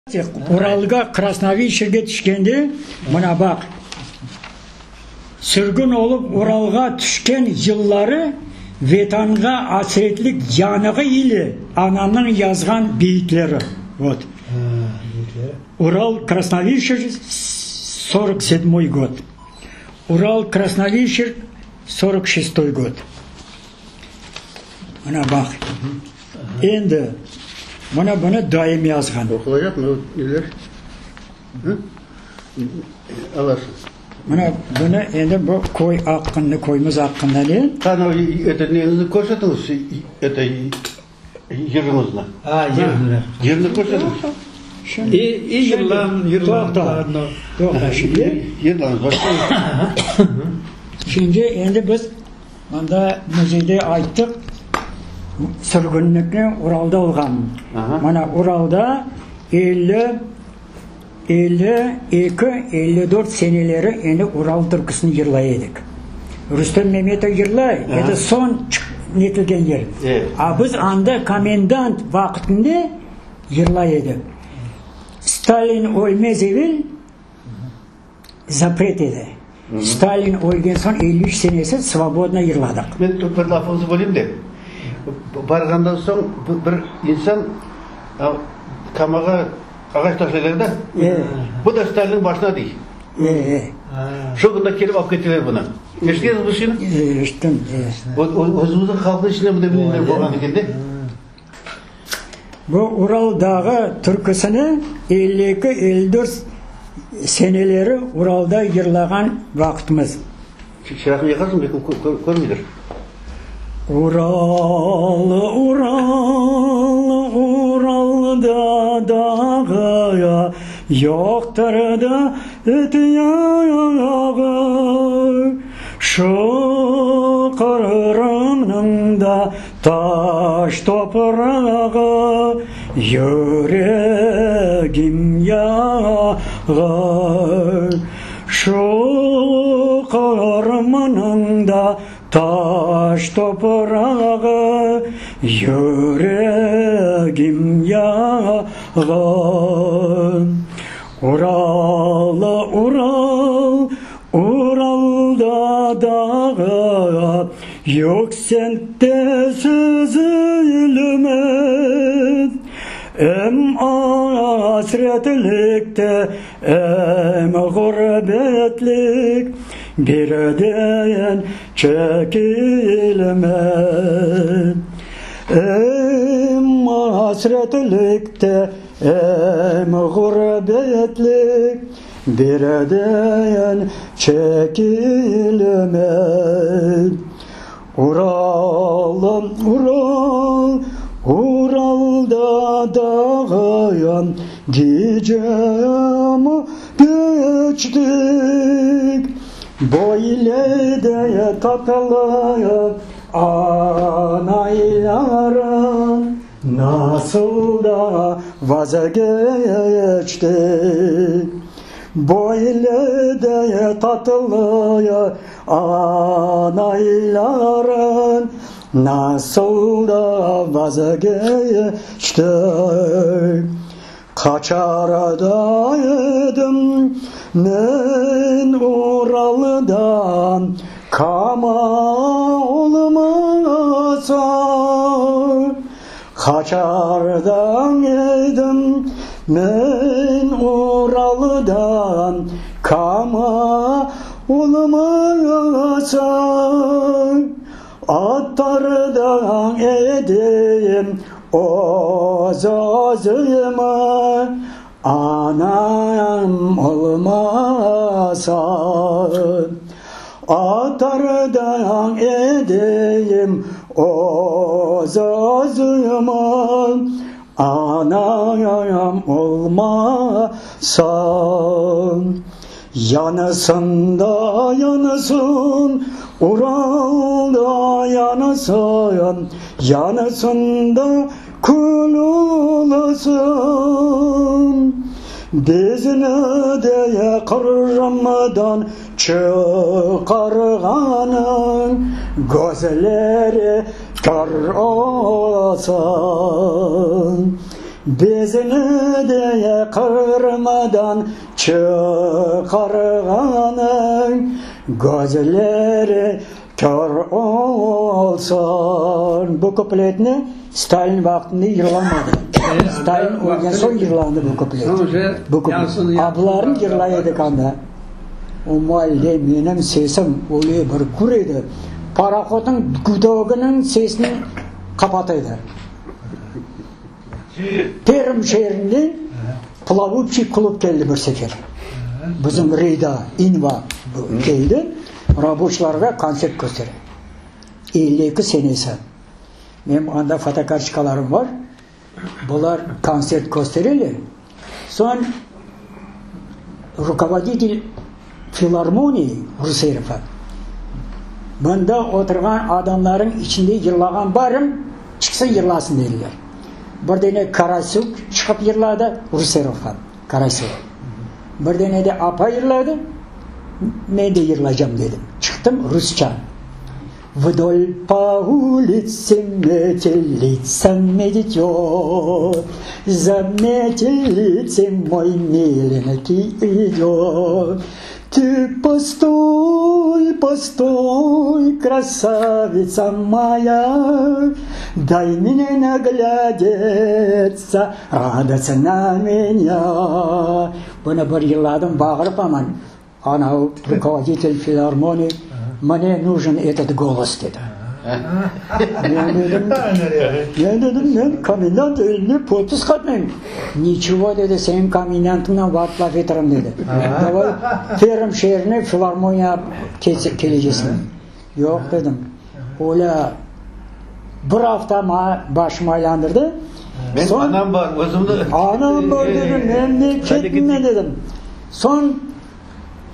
Uralğa, Krasnovişerge tüşkende, mına baq, sürgün olıp Uralğa tüşken yılları Vetanğa asretlik yanığı ile anamnıñ yazğan beyitleri. Vot. Ural, Krasnovişer, sorok sedmoy god. Ural, Krasnovişer, sorok şestoy god. Mına baq. Endi, mına bunı dayım yazğan. Oqulacaqmı o neler? Hı? Alasın. Mına bunı endi bu köy aqqında, köyümiz aqqında ne? Qana, eto, neñizni körsetiniz, eto, yırıñıznı. A, yırnı. Yırnı körsetiñiz. Şimdi, İ, i yırlan, yırlan. Toqta, toqta, şimdi. Yırlañız, başlañız. Şimdi endi biz Mında müzeyde ayttıq, sürgünlikni Uralda olğanın. Mına Uralda 50, 52, 54 seneleri endi Ural türküsini yırlay edik. Rüstem Memetov yırlay, endi soñ netilgen yır. A biz anda komendant vaqıtında yırlay edik. Stalin ölmez evel Zapret edi. Stalin ölgen soñ 53 senesi svobodno yırladıq. Men bir lafıñızı böleyim de. Barğandan soñ bir insan kamağa ağaç taşlaylar da, bu da Stalinniñ başına dey. Şu künde kelip alıp kettiler bunı. Eşitkensiz bu şeyni? Eşittim. Özümizniñ halqnıñ içinde bunday bir neler bolğan eken de. Bu Ural dağı türküsini 52, 54 seneleri Uralda yırlağan vaqıtımız. Çıraqnı yaqarsıñ, belki körmeyler. Ural, Ural, Uralda dağı yoqtır da öte yağı. Şu Qırımnıñ da Taş toprağı yüregim yağı, Şu Qırımnıñ da taş toprağı yüregim yağı. Ural, Ural, Uralda dağı Yüksekte süzülme, Em asretlikte, em ğurbetlik Birden çekilme. Em asretlikte, em ğurbetlik Birden çekilme. Uralım, Ural, Uralda dağıyan gecemi keçtik. Böyle de tatlı anaylarım Nasıl da vazgeçtik. Böyle de tatlı anayların Nasıl da vazgeçtik. Qaçar da edim men Uraldan, Kama olmasa. Qaçar da edim men Uraldan, Kama olmasa. Atar da edim öz-özümi, Anam olmasa. Atar da edim öz-özümi, Anam olmasa. Yanasın da yanasın, Ural da yanasın, Yanasın da kül olasın. Bizni de Qırımdan çıqarğanıñ Közleri kör olsun. Bizni de Qırımdan çıqarğanıñ Közleri kör olsun. Bu kupletni Stalin vaqtında yırlamadı. Stalin ölgen soñ yırlandı bu kuplet. Bu kuplet. A bularnı yırlay edik anda. O maalde menim sesim öyle bir gür edi, parohodnıñ gudogınıñ sesini qapata edi. Perm şeerinden Plavuçiy klub keldi bir sefer. Bizim Rida, İnva keldi, raboçlarğa kontsert köstere. 52 senesi. Menim anda fotokartoçkalarım bar. Bular kontsert köstereler. Soñ rukovoditel filarmoniyi, rus erifi, mında oturğan adamlarıñ içinde yırlağan barım, çıqsın yırlasın dediler. Bir dene Karasük çıqıp yırladı, rus erifi, Karasük. Bir dene de apay yırladı, men de yırlaycam dedim. Çıqtım rusça. Vdol po ulitse metelitsa metetöt, Za metelitsey moy milenkiy idöt. Ty postoy, postoy, krasavitsa moya, Day mne naglâdetsa, radotsa na menya. Bunı bir yırladım, bağırıp aman. Ana, rukovoditel filarmoniy, Mne nujın etot golos, dedi. Men dedim, men dedim, men komendant eline podpis qatmayım. Niçego, dedi, seniñ komendantıñnen barıp laf etirim, dedi. Davay, Perm şeerine filarmoniyağa kelecesiñ. Yoq, dedim. Olâ, bir afta maña başımı aylandırdı. Men anam bar, özümni. Anam bar, dedim, men de ketmem, dedim. Soñ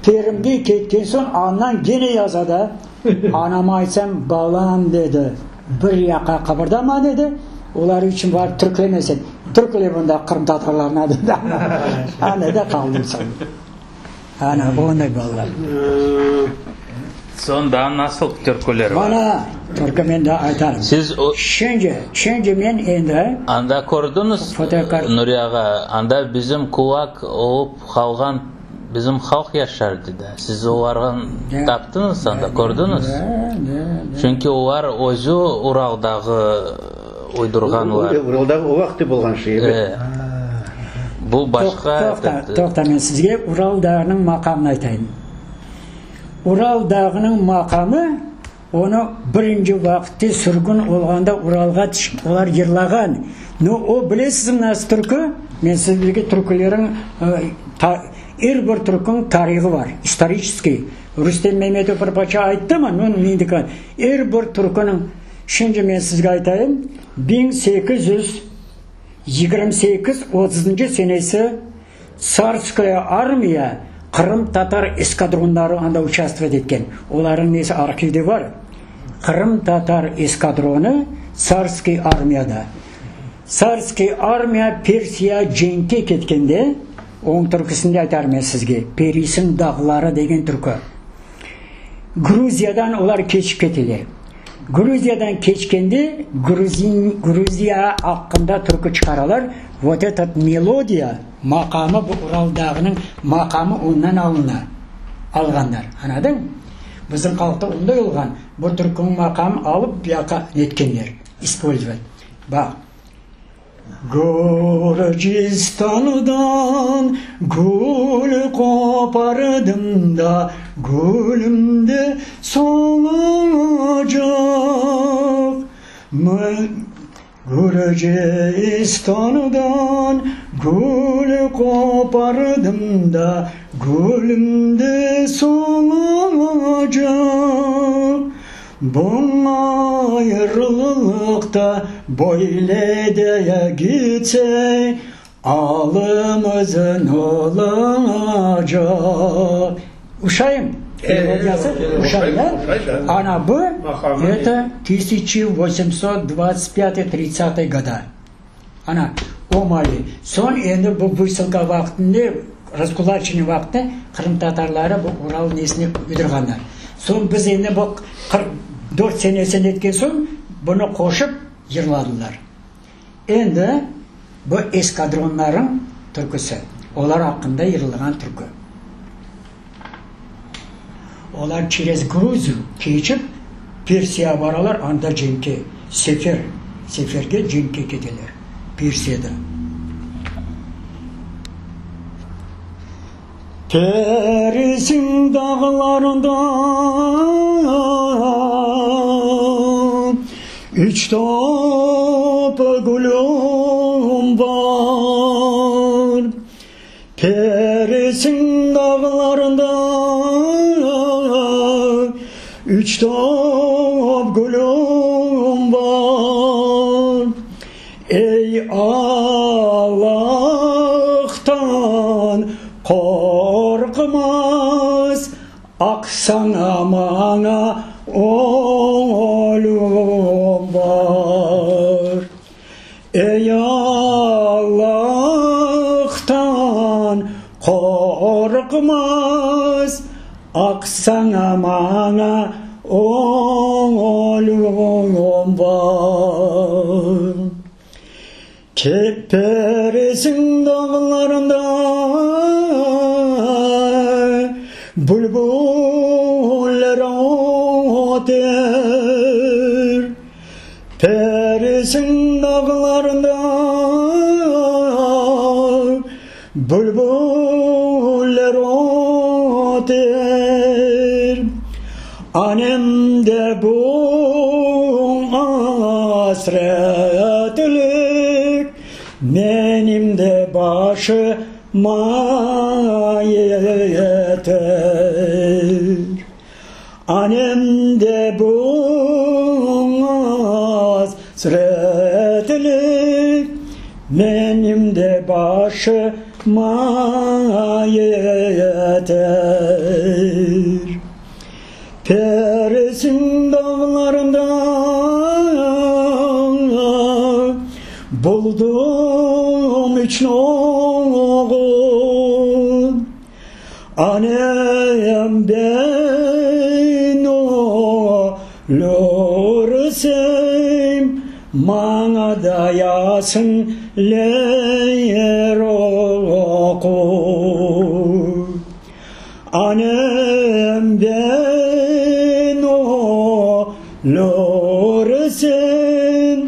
Perimge ketken soñ andan gene yaza da, anama aytsam, balam, dedi, bir yaqa qıbırdama, dedi, olar içün barıp türklemesen, türkle bunda qırımtatarlarına, dedi. Ana da qaldım soñ. Ana, onday balalar. Soñ daa nasıl türküler bar? Mana, türkü men daa aytarım. Siz o. Şimdi, şimdi men endi. Anda kördiñiz, Nuri ağa, anda bizim kulak olıp qalğan bizim halq yaşar edi. Siz olarnı taptıñız anda, kördiñiz? Çünki olar özü Ural dağı uydurğanlar. Ural dağı o vaqıt olğan şey, ebet. Bu başqa. Toqta, toqta, men sizge Ural dağınıñ maqamını aytayım. Ural dağınıñ maqamı, onı birinci vaqıtte sürgün olğanda Uralğa tüşip olar yırlağan. No, o bilesizmi nasıl türkü? Men sizlerge türküleriñ, er bir türküniñ tarihı bar, istoriçeskiy. Rustem Memetov bir parça ayttımı? No, mendiki, er bir türküniñ, şimdi men sizge aytayım, 1828 otuzıncı senesi Tsarskaya armiya qırımtatar eskadronları anda uçastvovat etken. Olarnıñ nesi arhivde bar. Qırımtatar eskadronı Tsarskiy armiyada. Tsarskiy armiya Persiya cenkke ketkende, onıñ türküsini de aytarım men sizge, Perisin dağları degen türkü. Gruziyadan olar keçip keteler. Gruziyadan keçkende gruzin, Gruziya aqqında türkü çıqaralar, vot etot melodiya, maqamı bu Ural dağınıñ maqamı ondan alına, alğanlar. Añladıñ? Bizim halqta onday olğan, bu türküniñ maqamı alıp bu yaqqa netkenler, ispolzovat. Baq. Gürcistandan gül qopardım da, Gülüm de solacaq. Gürcistandan gül qopardım da, Gülüm de solacaq. Bu ayrılıqta böyle de gitse, alımız n'olacaq? Uşayım, melodiyası uşay, da? Ana bu, eto tısyaçı vosemsot dvadtsat pyatый, tridtsâtıy goda. Ana, o mali. Soñ endi bu vısılka vaqtında, raskulaçeniye vaqtında qırımtatarları bu Ural nesine uydurğanlar. Soñ biz endi bu 44 senesi netken soñ bunı qoşıp yırladılar. Endi. Bu eskadronlarıñ türküsi, olar aqqında yırılğan türkü. Olar çerez Gruziyu keçip, Persiyağa baralar, anda cenkke, sefer, seferge cenkke keteler Persiyada. Perisin dağlarında üç top gülüm bar. Perisin dağlarında üç top gülüm bar. Ey Allahtan qorqmaz, aqsaña maña ölüm bar. Ey Allahtan qorqmaz, aqsaña maña ölüm bar. Keperesiñ dağlarında bülbuller öter. Perisiñ dağlarında bülbuller öter. Anem de bu asretlik menim de başıma yeter. Anem de bu asretlik menim de başıma yeter. Perisin dağlarında buldum üç oğul. Anem ben ölürsem, maña da Yasinler oqu. Anem ben ölürsem,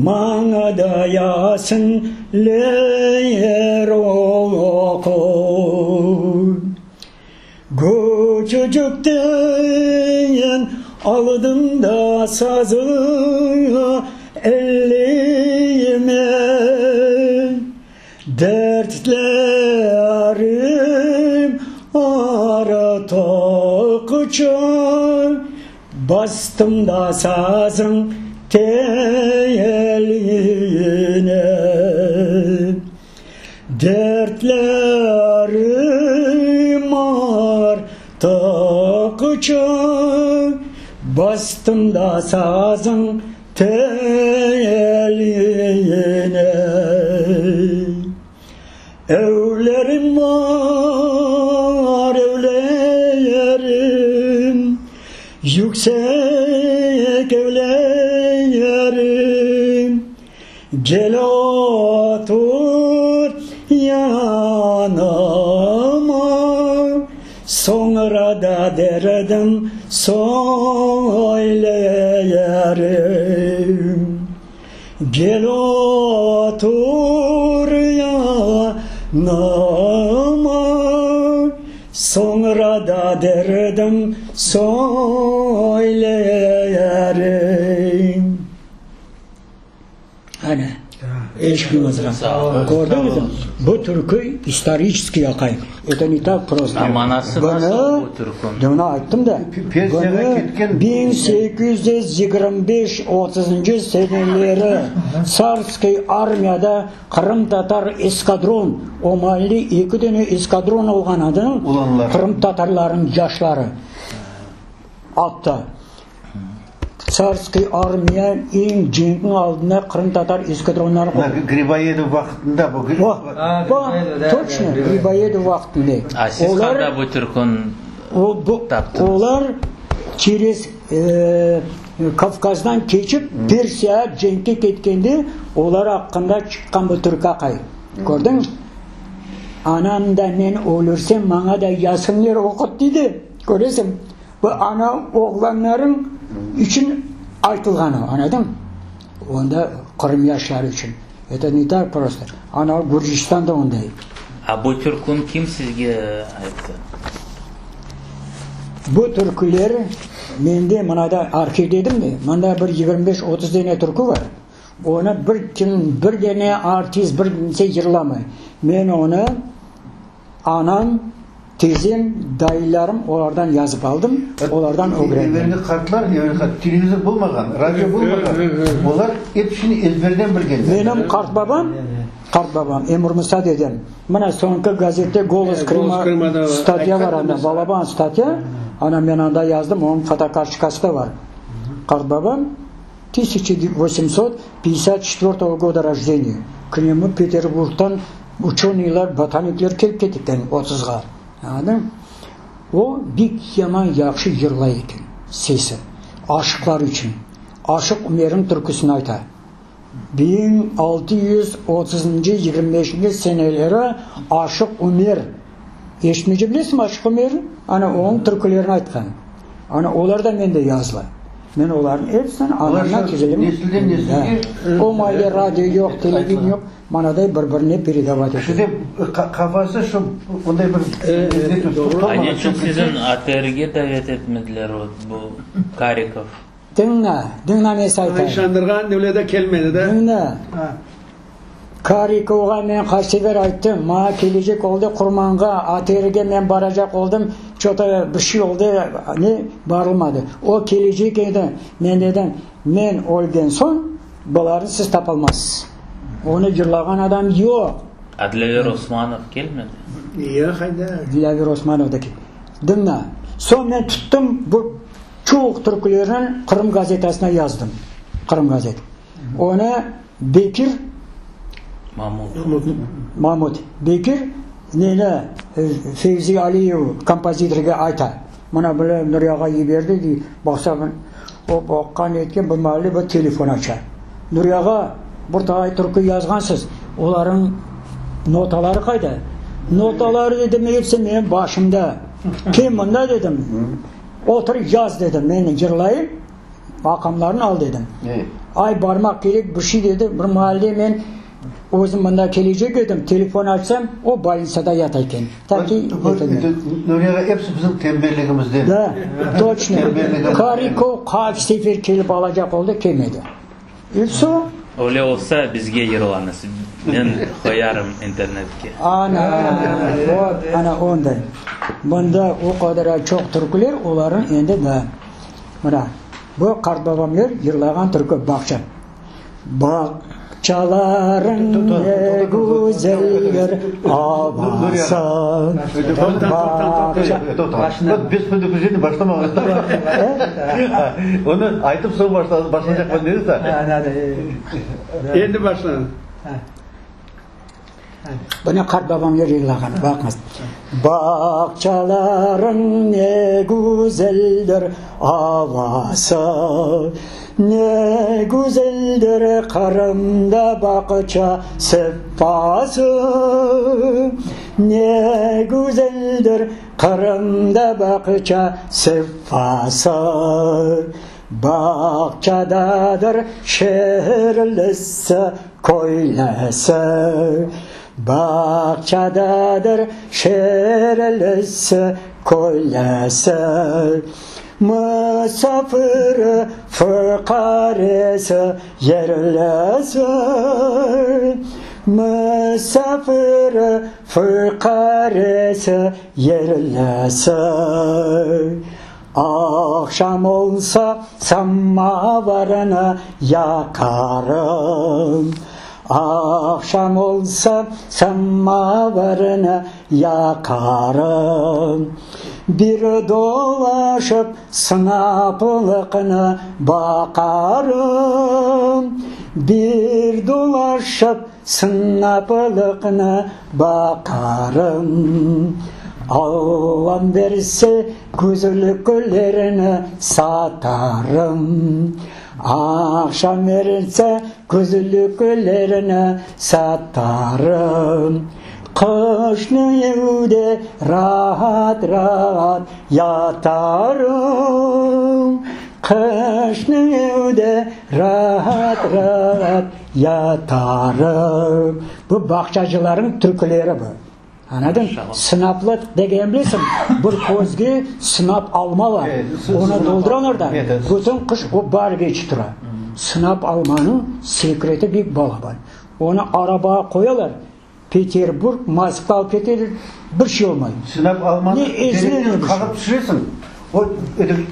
maña da Yasinler oqu. Küçücükten aldım da sazı elime, Dertlerim arttıqça, Bastım da sazıñ teline. Dertlerim arttıqça, Bastım da sazıñ Teline evlerim var, evlerim, yüksek evlerim. Gel otur yanıma, Soñra da derdim söylerim. Gel otur yanıma, Soñra da derdim söylerim. Ana, eşqiñizğa. Kördiñizmi? Bu türkü istoriçeskiy aqay. Eto ne tak prosto. A manası nasıl bu türküniñ? Bunı ayttım da. Pensiyağa ketken. 1825 otuzıncı seneleri tsarskiy armiyada qırımtatar eskadron, o maalli eki dene eskadron olğan adınıñ qırımtatarlarınıñ yaşları. Atta. Tsarskiy armiya eñ cenkniñ aldında qırımtatar eskadronları qurdı. Griboyedov vaqtında bu. O, o, toçno, Griboyedov vaqtında. A siz qanda bu türkün taptıñız? Olar çerez. Kavkazdan keçip Persiyağa cenkke ketkende olar aqqında çıqqan bu türkü aqay. Kördiñmi? Anam da men ölürsem maña da Yasinler oqut dedi. Köresiñ, bu ana oğlanlarıñ içün aytılğanı, añladıñmı? Onda Qırım yaşları içün. Eto ne tak prosto. Ana Gürcistan da onday. A bu türkün kim sizge ayttı? Bu türküler mende mınada arhiv dedim de, mında bir 25, 30 dene türkü bar. Onı bir kim, bir dene artist, bir kimse yırlamay. Men onı Anam, tizem, dayılarım olardan yazıp aldım, olardan ögrendim. Evelki qartlar, evelki qart, televizor bolmağan, radio bolmağan, olar episini ezberden bilgenler. Menim qartbabam, qartbabam, Emir-Musa dedem, mına soñki gazette Golos Krıma statya bar anda, balaban statya, ana men anda yazdım, onıñ fotokartoçkası da bar. Qartbabam tısyaçe vosemsot pyatdesât çetvertogo goda rojdeniya, k nemu Peterburgtan Uçenıylar, botanikler kelip ketken otuzğa. Añladıñmı? O, bek yaman yahşı yırlay eken, sesi. Aşıqlar içün. Aşıq Ümerniñ türküsini ayta. 1630-ncı, 25-nci seneleri Aşıq Ümer, eşitmece bilesiñmi Aşıq Ümerni? Ana, onıñ türkülerini aytqan. Ana, olar da mende yazılı. Men olarnıñ episini anamdan kezelim. Nesilden nesilge. O maale radio yoq, televideniye yoq. Manaday bir-birine peredavat ete. Şimdi qafası şu onday bir A neçün siziñ ATRge davet etmediler o bu Karikov? Diñle, diñle men sana aytayım. İşandırğan öyle de kelmedi de. Diñle. Karikovğa men qaç sefer ayttım, maña kelecek oldı Qurmanğa, ATRge men baracaq oldım, ço-to bir şey oldı, ne, barılmadı. O kelecek edi, men dedim, men ölgen soñ, Bularnı siz tapalmazsız. Onı yırlağan adam yoq. A Dilâver Osmanov kelmedi? Yoq, ayda. Dilâver Osmanov da kelmedi. Diñle. Soñ men tuttım, bu çoq türkülerni Qırım gazetasına yazdım. Qırım gazet. Onı Bekir Mamut. Mamut. Bekir neni Fevzi Aliyev kompozitorğa ayta. Mına böyle Nuri ağa yiberdi, dey. Baqsa, o baqqan etken, bir maali bir telefon aça. Nuri ağa, bir talay türkü yazğansız, olarnıñ notaları qayda? Notaları, dedim, episi menim başımda. Kel mında, dedim, otur yaz, dedim, men yırlayım, maqamlarını al, dedim. Ay, barmaq kerek, bir şey, dedi, bir maalde men Özüm mında kelecek edim, telefon açsam, o bolnitsada yata eken. Ta ki, Nuriye ağa, episi bizim tembelligimizden. Da, toçno. Karikov qaç sefer kelip alacaq oldı, kelmedi. I vsö. Öyle olsa, bizge yırlañız, men qoyarım internetke. Ana, vot, ana onday. Mında o qadar çoq türküler, olarnıñ endi da. Mına, bu qartbabamlar yırlağan türkü, bağça. Bağçalarıñ ne güzeldir avası, Bağça. Bez preduprejdeniya başlamağa. Onı aytıp soñ başlaycaqman dedi da. Endi başla. Bunı qartbabam yırlağan, baqıñız. Bağçalarıñ ne güzeldir avası, Ne güzeldir Qırımda bağça sefası, Ne güzeldir Qırımda bağça sefası. Bağçadadır şeerlisi, köylüsi, Bağçadadır şeerlisi, köylüsi, Musafiri, fuqaresi, yerlisi, Musafiri, fuqaresi, yerlisi. Aqşam olsa samavarnı yaqarım, Aqşam olsa samavarnı yaqarım, Bir dolaşıp sınaplıqnı baqarım, Bir dolaşıp sınaplıqnı baqarım. Allam berse, güzlüklerni satarım. Aqşam berse, güzlüklerni satarım. Qışnı evde raat-raat yatarım. Qışnı evde raat-raat yatarım. Bu bağçacılarnıñ türküleri bu. Añladıñ? Sınaplı degen bilesiñ, bir közge sınap alma bar. Onı dolduralar da, bütün qış o bargeç tura. Sınap almanıñ sekreti pek balaban. Onı arabağa qoyalar, Peterburg, Moskva alıp keteler, bir şey olmay. Sınap almanı Ne ezile, ne derekten bir şey. qaqıp tüşüresiñ, o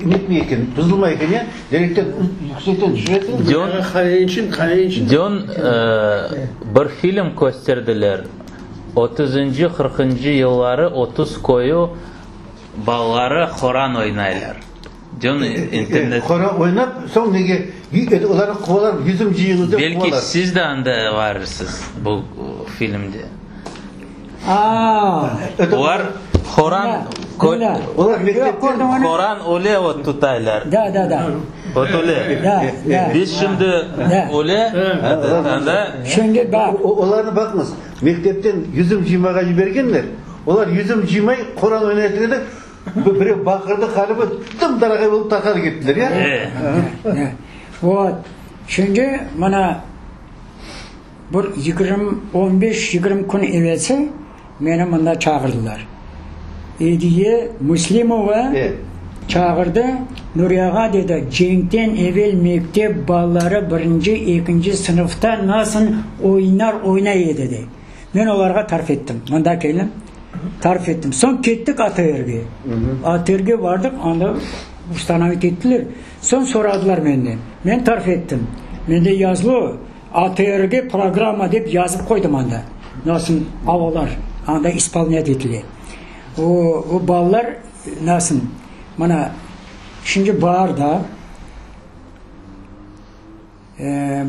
netmey eken, buzulmay eken ya, derekten yüksekten tüşüresiñ. Dün, Qave içün, qave içün. dün bir film kösterdiler, otuzıncı, qırqıncı yılları 30 köyü balaları horan oynaylar. Dün internet. Horan oynap, soñ nege, olarnı quvalar, yüzüm cıyıñız dep Belki quvalar. siz de anda varsız bu filmde. Aa! Olar horan Olar mektepten. Horan öyle ot tutaylar. Da, da, da. Ot öyle. Da, da. Biz şimdi öyle anda. Şimdi baq. Olarnı baqıñız, mektepten yüzüm cıymağa yibergenler, olar yüzüm cıymay, horan oynayatır edi, birev baqırdı, ğaliba, dım daraqay bolıp tarqalıp kettiler, ya. Vot, şimdi mına bir yigirmi, on beş, yigirmi kün evelsi meni mında çağırdılar. Ediye Müslimova çağırdı, Nuri ağa, dedi, cenkten evel mektep balaları birinci, ekinci sınıfta nasıl oyunlar oynay edi, dey. Men olarğa tarif ettim. Mında keldim, tarif ettim. Soñ kettik ATRge. ATRge bardıq, anda ustanovit ettiler. Soñ soradılar menden. Men tarif ettim. Mende yazılı, ATRge programma dep yazıp qoydım anda. Nasıl avalar anda ispolnât etile. O, o balalar nasıl, mına, şimdi baar da,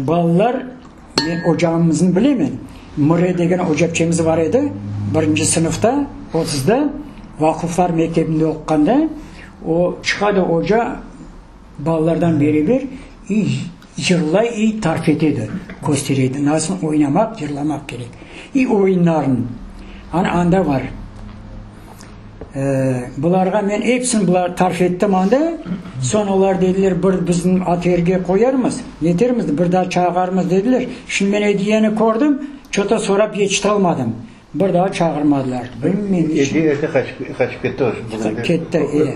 Balalar, men ocamıznı bilemen, Mure degen ocapçemiz bar edi, birinci sınıfta, otuzda, Vaquflar mektebinde oquğanda, o çıqadı oca balalardan beraber i yırlay, i tarif ete edi, köstere edi, nasıl oynamaq, yırlamaq kerek, i oyunlarnı. Ana anda bar. Bularğa men episini bular tarif ettim anda, soñ olar dediler, bir bizni ATRge qoyarmız, netermiz, bir daa çağırarmız dediler. Şimdi men ediyeni kördim, ço-to sorap yetiştiralmadım. Bir daa çağırmadılar. Bilmeyim ne içün. Ediye erte qaçıp, qaçıp ketti o. Ketti, e.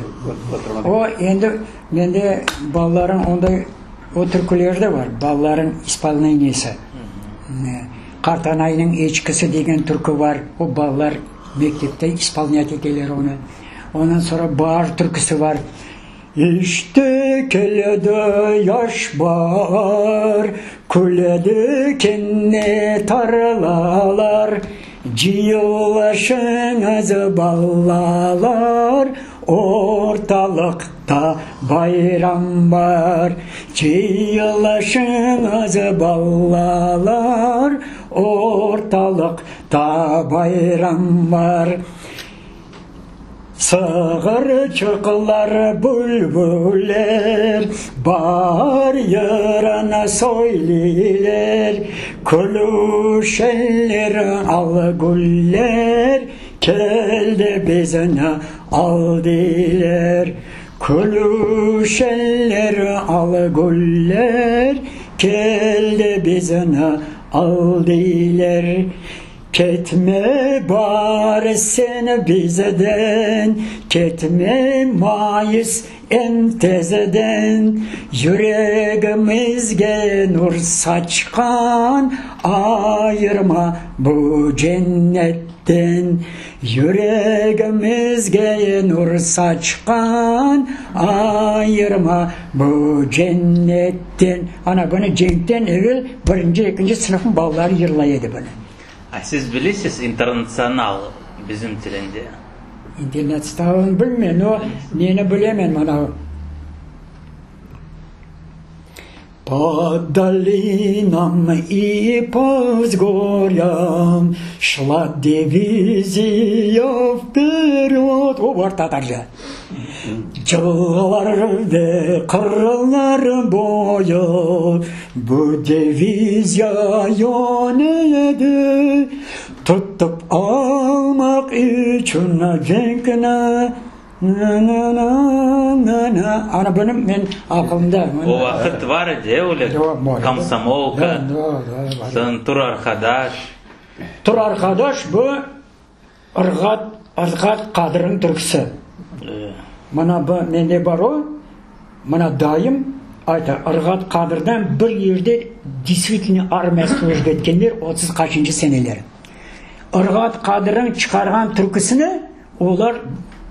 O endi mende balalarıñ onday o türküleri de bar, balalarıñ ispolneniyesi. Qartanaynıñ eçkisi degen türkü bar, o balalar Mektepte ispolnât eteler onı. Ondan soñra baar türküsi bar. İşte keldi yaş baar, Küledi kene tarlalar, Cıyılaşıñız, balalar, Ortalıqta bayram bar. Cıyılaşıñız, balalar, Ortalıqta Ta bayram bar. Sığırçıqlar, bülbüller, Baar yırını söyleyler, Külüşenler al güller, Kel de bizni al deyler. Külüşenler al güller, Kel de bizni al deyler. Ketme bar sen bizden, Ketme mayıs en tezden, Yüregimizge nur saçqan, Ayırma bu cennetten. Yüregimizge nur saçqan, Ayırma bu cennetten. Ana, bunı cenkten evel birinci, ekinci sınıfnıñ balaları yırlay edi bunı. A siz bilesiz internatsional bizim tilinde? İnternatsitonalnı bilmeyim, no, neni bilemen, mana. Po dolinam i po vzgor'yam Şla diviziya vperyod. bar tatarca. Cılğalar ve qırlar boyu bu diviziya yönedi, Tutıp almaq içün cenkni, na-na-na-na-na. Ana bunı men aqılımda. O vaqıt var edi, e, öyle komsomolka, soñ tur arqadaş. Tur arqadaş bu Irğat, Irğat Qadırnıñ türküsi. Mına bu mende bar o, mına dayım ayta, Irğat Qadırdan bir yerde deystvitelno armiya slujba etkenler 30 qaçıncı seneleri. Irğat Qadırnıñ çıqarğan türküsini olar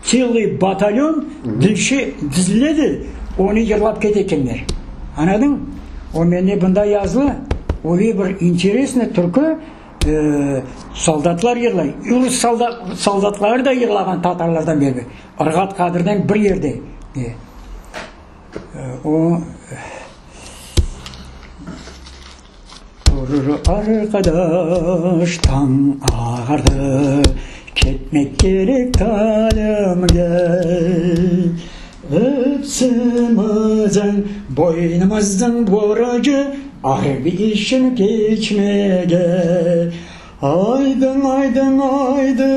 tselıy batalyon dilşi diziledi, onı yırlap kete ekenler. Añladıñ? O mende bunda yazılı, öyle bir interesnıy türkü. Soldatlar yırlay. Rus soldatları da yırlağan tatarlardan beri. Irğat Qadırnen bir yerde. O Tur arqadaş, tañ ağardı, Ketmek kerek talimge. Epsimizniñ boynumıznıñ borcı, Arbiy işin keçmege. Aydıñ, aydıñ, aydı,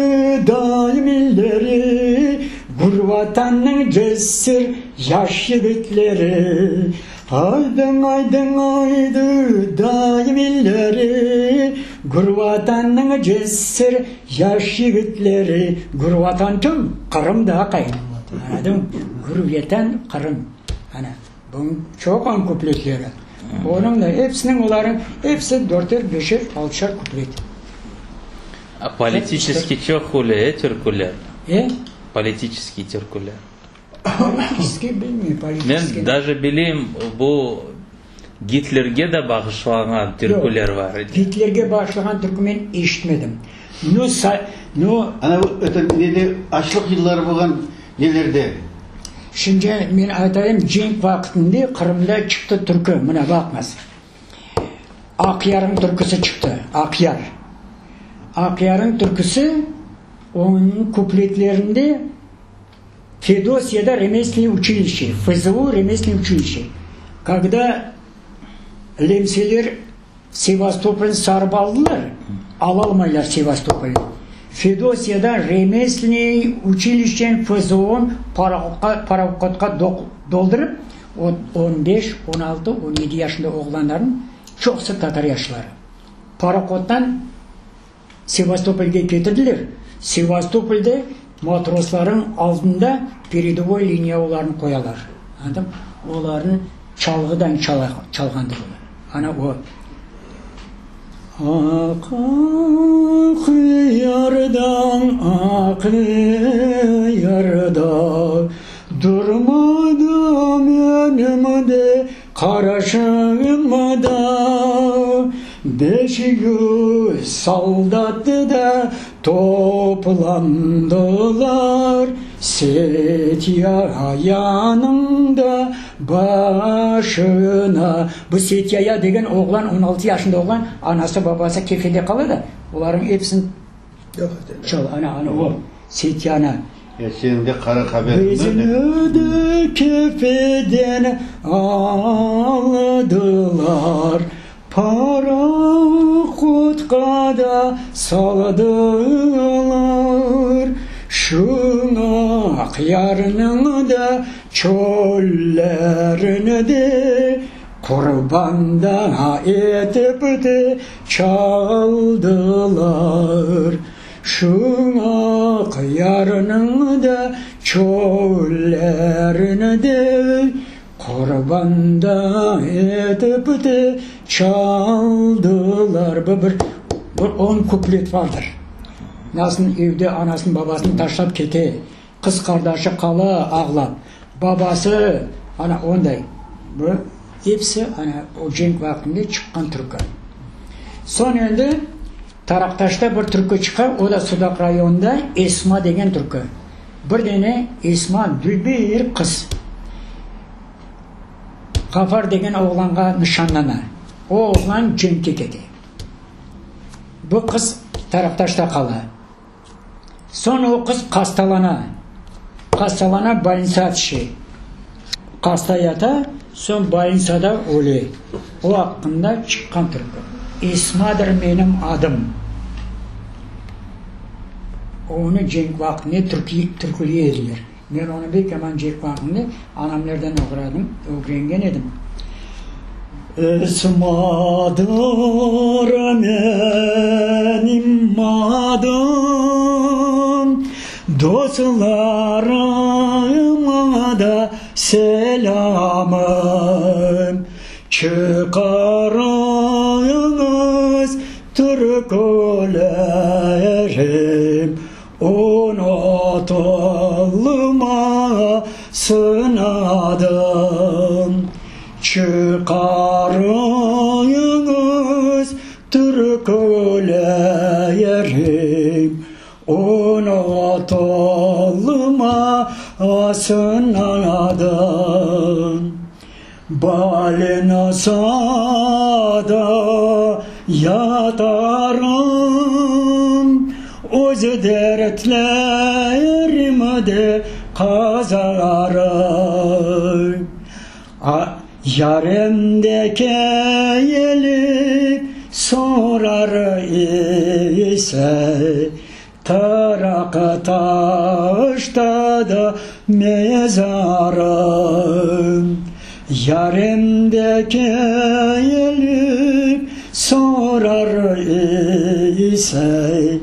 daim ileri, Gür Vatannıñ cesür yaş yigitleri. Aydıñ, aydıñ, aydı, daim ileri, Gür Vatannıñ cesür yaş yigitleri. Gür Vatan kim? Qırım da qay. Añladıñmı? Gür Vetan, Qırım. Ana, bunıñ çoq on kupletleri. Onıñ da episiniñ, olarnıñ episi dörter, beşer, altışar kuplet. A politiçeskiy çoq öyle, e, türküler? E? Politiçeskiy türküler. Politiçeskiy bilmeyim, politiçeskiy. Men daje bileyim, bu Gitlerge de bağışlanğan türküler bar edi. Gitlerge bağışlağan türkü men eşitmedim. No, no. Ana bu, eto, nede, açlıq yılları bolğan nelerde. Şimdi men aytayım, cenk vaqtında Qırımda çıqtı türkü, mına baqıñız. Aqyarnıñ türküsi çıqtı, Aqyar. Aqyarnıñ türküsi, onıñ kupletlerinde Feodosiyada remeslenniy uçilişçe, FZU remeslenniy uçilişçe, kogda lemseler Sevastopolnı sarıp aldılar, alalmaylar Sevastopolnı, Feodosiyada remeslenniy uçilişçeni FZUnı parohodqa doldurıp, on beş, on altı, on yedi yaşında oğlanlarnıñ çoqusı tatar yaşları, parohoddan Sevastopolge ketirdiler. Sevastopolde matroslarnıñ aldında peredovoy liniya olarnı qoyalar. Añladıñmı? Olarnı çalğıdan çalğandır olar. Ana o. Aqyardan, Aqyarda durmadı menim de Qarışımda 500 soldat da toplandılar, Setyayanıñ da başına. Bu Setyaya degen oğlan, on altı yaşında oğlan, anası, babası Kefede qala da, olarnıñ episini çal, ana, ana o, Setyana. Ya seniñ de qara haberiñ bar Bizni de Kefeden aldılar, Parohodqa da saldılar. Şu Aqyarnıñ da çöllerinde Qurban da etip de çaldılar. Şu Aqyarnıñ da çöllerinde qurban da etip de çaldılar. Bu bir, bir on kuplet vardır. Nasıl evde anasını babasını taşlap kete, qız qardaşı qala ağlap, babası, ana onday. Bu episi ana o cenk vaqtında çıqqan türkü. Soñ endi Taraqtaşta bir türkü çıqa, o da Sudaq rayonında, Esma degen türkü. Bir dene Esma dülber qız. Qafar degen oğlanğa nişanlana. O oğlan cenkke kete. Bu qız Taraqtaşta qala. Soñ o qız hastalana. Hastalana, bolnitsa tüşe. Hasta yata, soñ bolnitsada öle. O aqqında çıqqan türkü. Esmadır menim adım. Onı cenk vaqtında türküley ediler. Men onı bek yaman cenk vaqtında anamlardan oğradım, ögrengen edim. Esmadır menim adım, Dostlarıma da selâmım. Çıqarıñız türkülerim, Unutılmasın adım. Çıqarıñız türkülerim, Unutılmasın adım. Balnasada yatarım, Öz dertlerimni de qazarım. Yarem de kelip sorar ise, Taraq taşta da mezarım. Yarem de kelip sorar ise,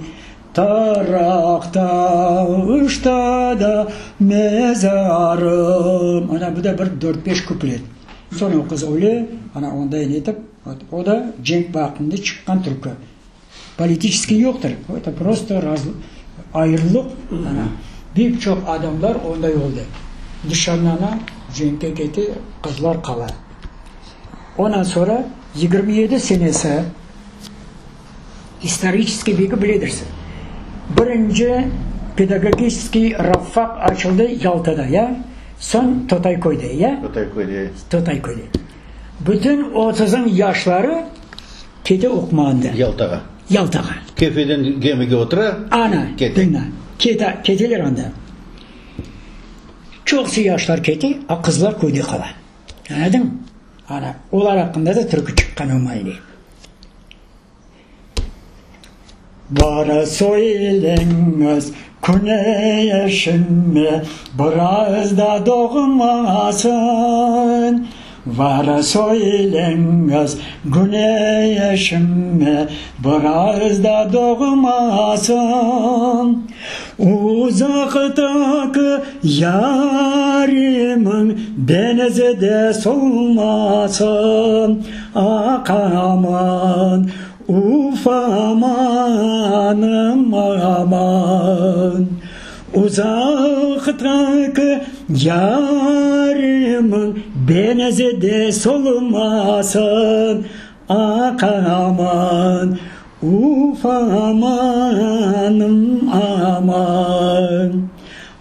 Taraq taşta da mezarım. Ana, bu da bir dört-beş kuplet. Soñ o qız öle, ana, onday netip, o da cenk vaqtında çıqqan türkü. Politiçeskiy yoqtır, eto prosto ayırılıq, ana, bir çoq adamlar onday oldı. Nişanlana, cenkke kete, qızlar qala. Ondan soñra 27 senesi, istoriçeskiy belki biledirsiñ, birinci pedagogiçeskiy rabfak açıldı Yaltada, ya, soñ Totayköyde, ya? Totayköyde. Totayköyde. Bütün otuzıñ yaşları Kete oqumağanda. Yaltağa. Yaltağa. Kefeden gemige otura, Ana, kete. diñle. Kete, keteler anda. Çoqusı yaşlar kete, a qızlar köyde qala. Añladıñmı? Ana, olar aqqında da türkü çıqqan o maale. Bara söyleñiz, küneşime biraz da doğmasın. Bara söyleñiz, küneşime biraz da doğmasın. Uzaqtaki yarimiñ benizi de solmasın. Ah, aman, uf, amanım, aman! Uzaqtaki yarımıñ benizi de solmasın, Ah, aman, uf, amanım, aman!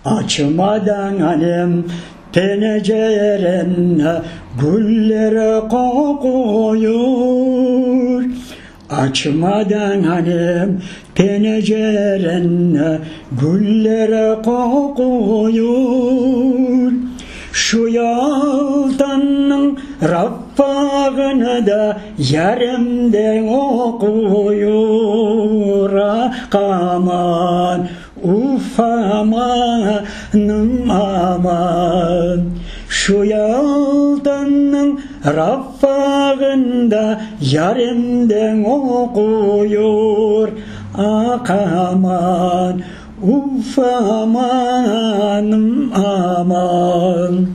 Açmadan anem pencereni, güller qoquyur. Açmadan anem pencereni, güller qoquyur. Şu Yaltanıñ rafağını da yaremden oquyur. Ah, aman, Uf, amanım, aman, şu Yaltanıñ rafağında yaremden oquyur, ah, aman, uf, amanım, aman.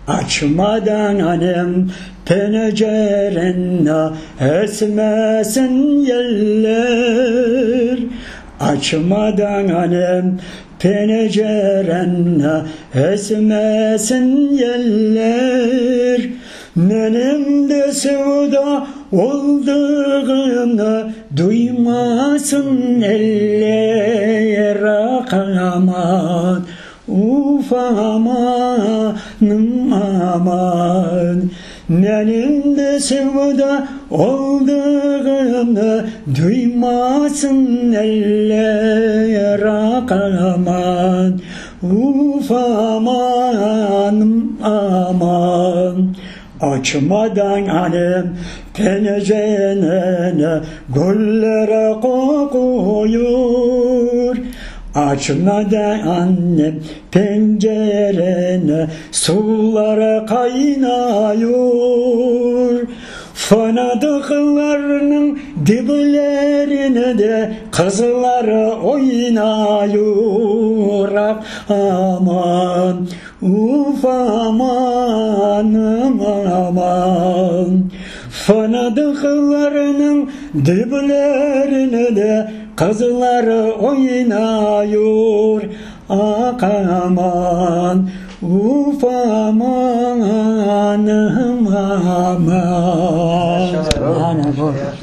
Açmadan anem pencereni, esmesin yeller. Açmadan anem pencereni, esmesin yeller. Menim de sevda oldığımnı duymasın eller. Ah, aman, uf, amanım, aman. Menim de sevda. Oldığımnı duymasın eller, ah, aman, uf, aman, aman. Açmadan annem pencereni, güller qoquyur. Açmadan annem pencereni, suvlar qaynayur. Fındıqlarnıñ diblerinde qızlar oynayur. Ah, aman, uf, aman, aman. Fındıqlarnıñ diblerinde qızlar oynayur. Ah, aman, uf, aman, aman.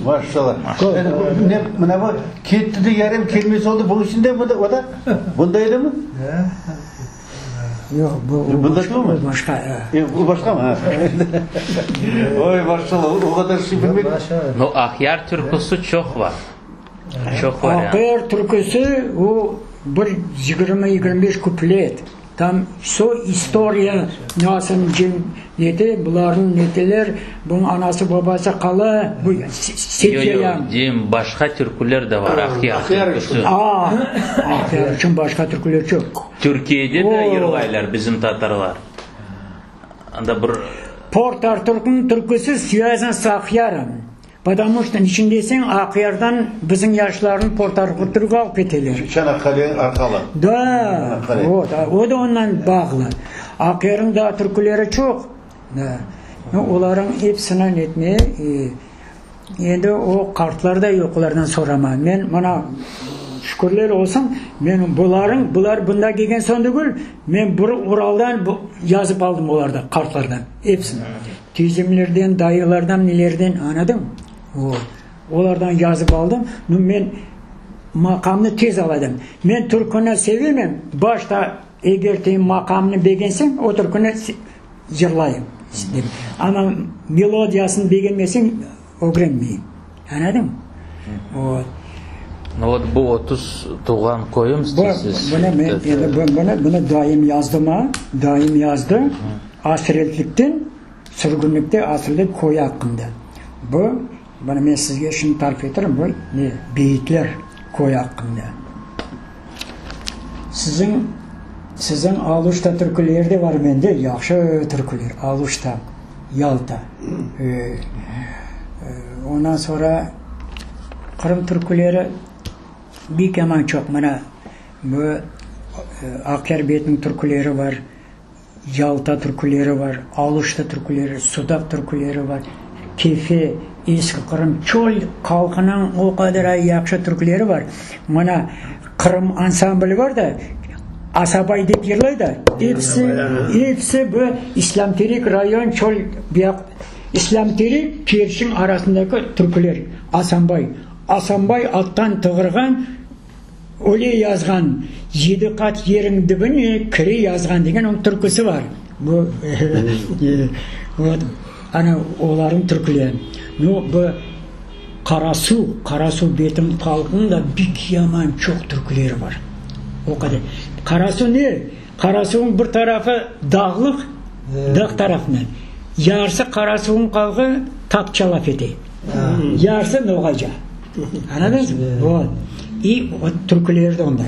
Maşallah. Ne, mına bu ketti de yarem kelmez oldı, bunıñ içinde mi o da? Bunda edi mi? Yoq, bu, Bunda çoq mu? başqa. E, bu başqa mı? Oy, maşallah, o qadar şey bilmek. No, Aqyar türküsi çoq bar. Çoq var yani. Aqyar türküsi o bir 20-25 kuplet. Tam vsö istoriya nasıl nete, bularnıñ neteler, bunıñ anası babası qala, bu Yo, yo, deyim, başqa türküler de var, Aqyar türküsi. A, Aqyar içün başqa türküler çoq. Türkiyede de yırlaylar bizim tatarlar. Anda bir. Port Arturknıñ türküsi svязan s Aqyarım. Potomu çto, niçün deseñ, Aqyardan bizim yaşlarnı Port Arturğa alıp keteler. Çanaqqale arqalı. Da, vot, o da ondan bağlı. Aqyarnıñ daa türküleri çoq. Da. No, olarnıñ episini netmeye, endi o qartlar da yoq, olardan sorama. Men mına, şükürler olsun, men bularnıñ, bular bunda kelgen soñ degil, men bir Uraldan yazıp aldım olardan, qartlardan, episini. Tiyzemlerden, dayılardan, nelerden, añladıñ? Vot. Olardan yazıp aldım. Nu, men maqamnı tez aladım. Men türküni sevemem. Başta eger te maqamnı begenseñ, o türküni yırlayım. Amma melodiyasını begenmeseñ, ögrenmeyim. Añladıñmı? Vot. Nu, vot, bu 30 tuvğan köyüm deysiz. Bunı men, endi bunı, bunı dayım yazdı ma, dayım yazdı. Asretlikten, sürgünlikte asretlik köyü aqqında. Bu, bunı men sizge şimdi tarif etirim, bu ne, beyitler köy aqqında. Siziñ, siziñ Aluşta türküleri de var mende, yahşı türküler, Aluşta, Yalta. Ondan soñra Qırım türküleri bek yaman çoq, mına, bu Aqyar betiniñ türküleri var. Yalta türküleri bar, Aluşta türküleri, Sudaq türküleri bar, Kefe, Eski Qırım, çöl halqınıñ o qadar ay yahşı türküleri bar. Mına, Qırım ansambli bar da, Asabay dep yırlay da, episi, episi bu İslâmterek rayon çöl bu yaq, İslâmterek, Kerçiñ arasındaki türküler, Asanbay. Asanbay attan tığırğan. Öyle yazğan, Yedi qat yeriñ dibine kire yazğan degen onıñ türküsi bar. Bu, vot, ana, olarnıñ türküleri. Nu, bu Qarasuv, Qarasuv betim halqınıñ da bek yaman çoq türküleri bar. O qadar. Qarasuv ne? Qarasuvnıñ bir tarafı dağlıq, dağ tarafından. Yarısı Qarasuvnıñ halqı tatça laf ete. Yarısı noğayca. Añladıñızmı? Vot. İ vot türküleri de onday.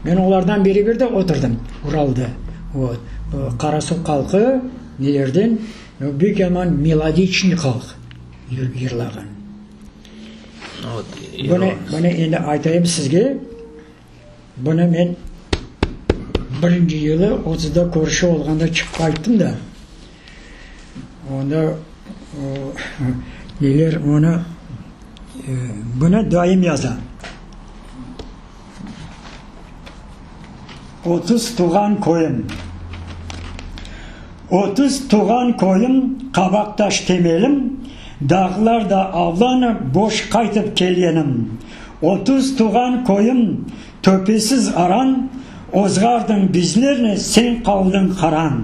Men olardan beraber de oturdım Uralda. Vot. Qarasuv halqı nelerden büyük yaman melodiçniy halq yırlağan. Bunı, bunı endi aytayım sizge. Bunı men birinci yılı otuzda körüşüv olğanda çıqıp ayttım da, onda o, neler onı, bunı dayım yaza. 30 tuvğan köyüm. 30 tuvğan köyüm, Qabaqtaş temelim, Dağlarda avlanıp, boş qaytıp kelgenim. 30 tuvğan köyüm, töpesiz aran, Ozğardıñ bizlerni, sen qaldıñ qaran.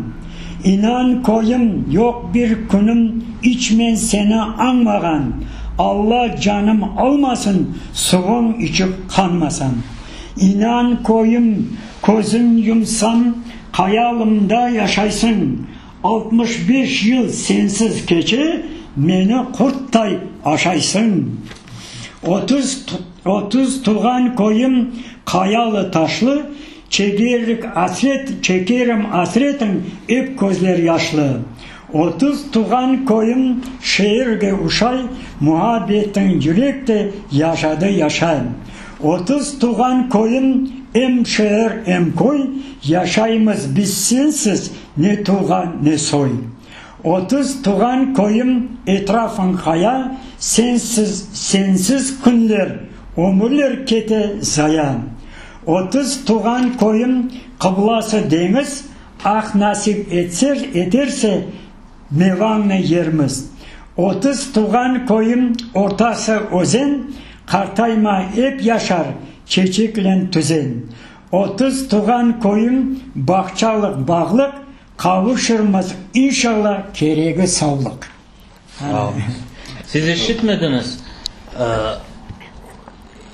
İnan, köyüm, yoq bir künüm iç men seni añmağan, Alla canım almasın, suvuñ içip qanmasam. İnan, köyüm, közüm yumsam, hayalımda yaşaysıñ, 65 yıl sensiz keçe, meni qurtday aşaysıñ. 30, 30 tuvğan köyüm qayalı-taşlı, Çekerik asret, çekerim asretiñ, ep közler yaşlı. 30 tuvğan köyüm şeerge uşay, Muhabbetiñ yürekte yaşadı, yaşay. 30 tuvğan köyüm em şeer, em köy, Yaşaymız biz sensiz, ne tuvğan, ne soy. 30 tuvğan köyüm etrafıñ qaya, Sensiz, sensiz künler, ömürler kete zaya. 30 tuvğan köyüm qıblası deñiz, Ah, nasip etser, eterse, mevañnı yermiz. 30 tuvğan köyüm ortası özen, Qartayma ep yaşar çeçeklen tüzen. 30 tuvğan köyüm bağçalıq, bağlıq, Qavuşırmız, inşalla, keregi savlıq. Siz eşitmediñiz,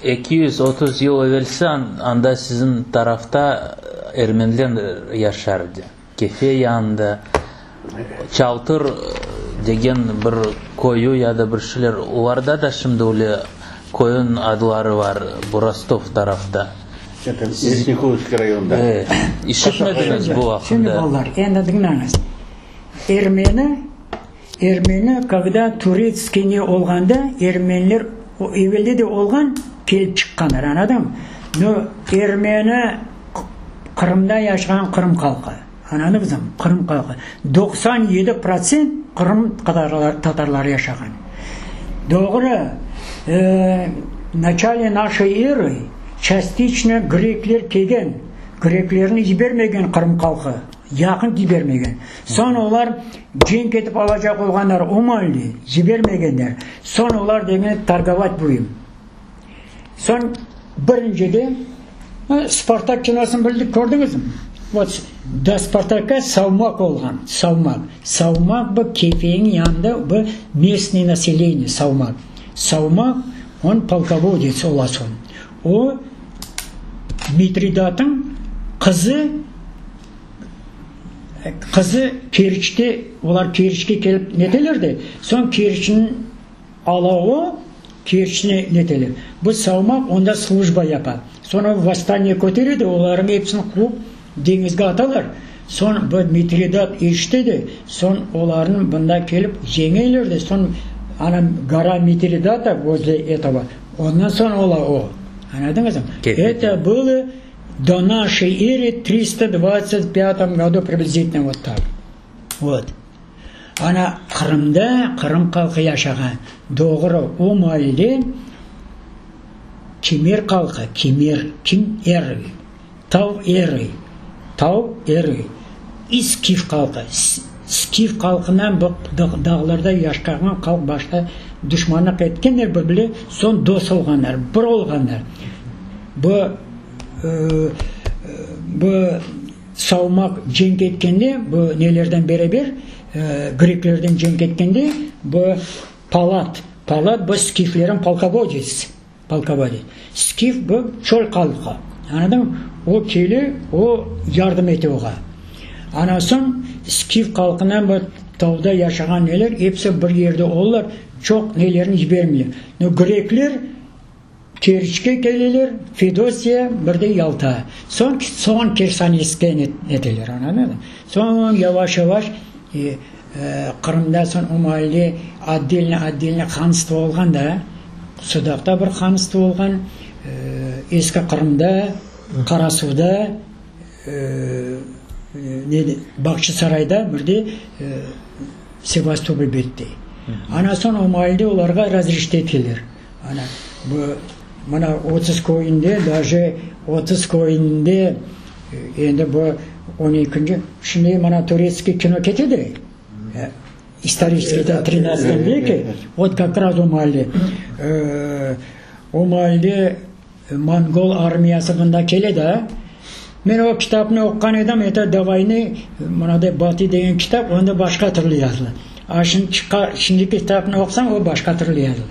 230 yıl evelsi anda siziñ tarafta ermeniler yaşar edi, Kefe yanında, Çaltır degen bir köyü ya da bir şeyler, olarda da şimdi öyle köyün adları bar, bu Rostov tarafta. Nikolskiy rayonında. İşitmediñiz bu aqqında? Şimdi balalar, endi diñleñiz. Ermeni, ermeni, kogda turetskiy ne olğanda, ermeniler, o evelde de olğan, kelip çıqqanlar, añladıñmı? No, ermeni, Qırımda yaşağan qırım halqı, añladıñızmı, qırım halqı, 97 protsent qırım tatarları yaşağan. Doğru, v начале нашей эры частично grekler kelgen, greklerni yibermegen qırım halqı, yaqın yibermegen. Soñ olar cenk etip alacaq olğanlar, o maalde yibermegenler. Soñ olar degen, торговать будем. Soñ birincide Spartak kinosını bildik, kördiñizmi? Vot, do Spartakka Savmak olğan, Savmak. Savmak bu Kefeniñ yanında bu местное население Savmak. Savmak, on polkovodets ola soñ. O, Mitridatnıñ qızı, qızı Keriçte, olar Keriçke kelip neteler de, soñ Keriçniñ alavı Keriçni neteler. Bu Savmak onda slujba yapa. Soñ o vosstaniye kötere de, olarnıñ episini quvıp deñizge atalar. Soñ bu Mitridat eşite de, soñ olarnı bunda kelip yeñeler de, soñ ana gora Mitridata vozle etogo, ondan soñ ola o. Añladıñızmı? Eto bylo do našey ery 325 godu priblizitelno vot tak. Vot. Ana Qırımda qırım halqı yaşağan. Doğru, o maalde kimer halqı, kimer, kim er, tav eri, tav eri, iskif halqı, skif halqınan bu dağlarda yaşağan halq başta duşmanlıq etkenler bir-birine, soñ dost olğanlar, bir olğanlar. Bu, bu Savmaq cenk etkende, bu nelerden beraber, greklerden cenk etkende, bu Palat, Palat bu skiflerin polkovodets, polkovodets. Skif bu çöl halqı, añladıñmı? O kele, o yardım ete oğa. Ana soñ skif halqınan bu tavda yaşağan neler, episi bir yerde oldılar, çoq nelerini yibermeyler. No grekler Keriçke keleler, Fedosiya, bir de Yalta. Soñ, soñ Hersoneske neteler, añladıñızmı? Soñ yavaş-yavaş Qırımda soñ o maalde otdelno-otdelno hanstvo olğan da, Sudaqta bir hanstvo olğan, Eski Qırımda, Qarasuvda, Bağçasarayda, bir de Sevastopol bette. Ana soñ o maalde olarğa razreşit etkenler. Ana, bu, mına 30 köyünde, daje 30 köyünde endi bu on ekinci, şimdi mına turetskiy kino kete de, istoriçeskiy da trinadtsatom veke, vot kak raz o maalde. O maalde mongol armiyası mında kele da. Men o kitapnı oquğan edim, eto do voynı, mınaday Batı degen kitap, onda başqa türlü yazıla. A şimdi çıqqa, şimdiki kitapnı oqusañ, o başqa türlü yazıla.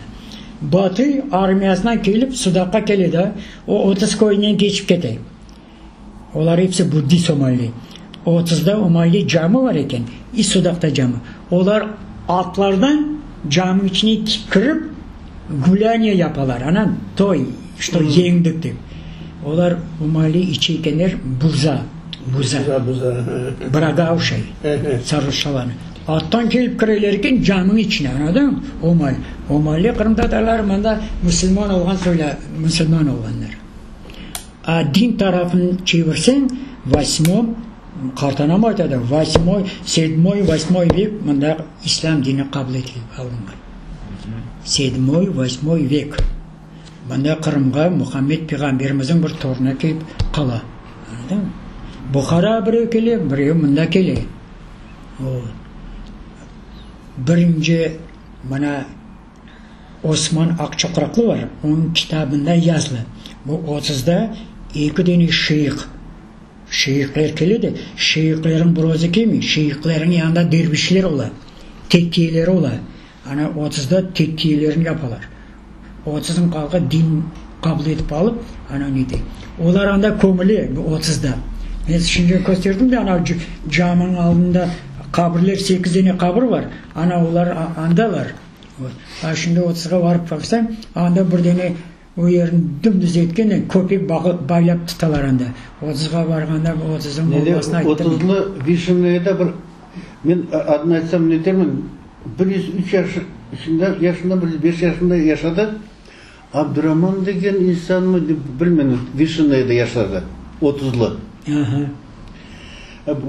Batı armiyasından kelip Sudaqqa kele da, o 30 köyünden keçip kete. Olar episi buddist omalli. Otuzda omalli cami bar eken, i Sudaqta cami. Olar atlardan caminiñ içine kirip, gulâniye yapalar, ana, toy, çto yeñdik dep. Olar omalli içe ekenler buza, buza, braga oşay, sarhoşalarnı. Attan kelip kireler eken caminiñ içine, añladıñmı, omalli. Omalli qırımtatarlar mında musulman olğan soyla, musulman olğanlar. A din tarafını çevirseñ, vosmom, qartanam aytadı, vosmoy, sedmoy, vosmoy vek mında islâm dini qabul etilip alınğan. Sedmoy, vosmoy vek. Mında Qırımğa Muhammed peyğamberimizniñ bir torunı kelip qala. Añladıñmı? Buhara birev kele, birev mında kele. O, birinci mına Osman Aqçoqraqlı bar, onıñ kitabında yazılı, bu otuzda eki dene şeyh, şeyhler kele de, şeyhlerniñ bir özü kelmey, şeyhlerniñ yanında dervişler ola, tekkiyeleri ola. Ana otuzda tekkiyelerini yapalar. Otuzıñ halqı din qabul etip alıp, ana nete. Olar anda kömüle, bu otuzda. Men şimdi kösterdim de, ana caminiñ aldında qabirler, sekiz dene qabir bar, ana olar andalar. A şimdi otuzğa barıp baqsañ, anda bir dene o yerni dümdüz etken köpek baylap tutalar anda. Otuzğa barğanda otuzıñ mollası ayttı. Otuzlı Vişneyde bir, men adını aytsam netermen, 103 yaşında, yaşında, 105 yaşında yaşadı. Abduraman degen insanmı, bilmeyim, Vişneyde yaşadı, otuzlı.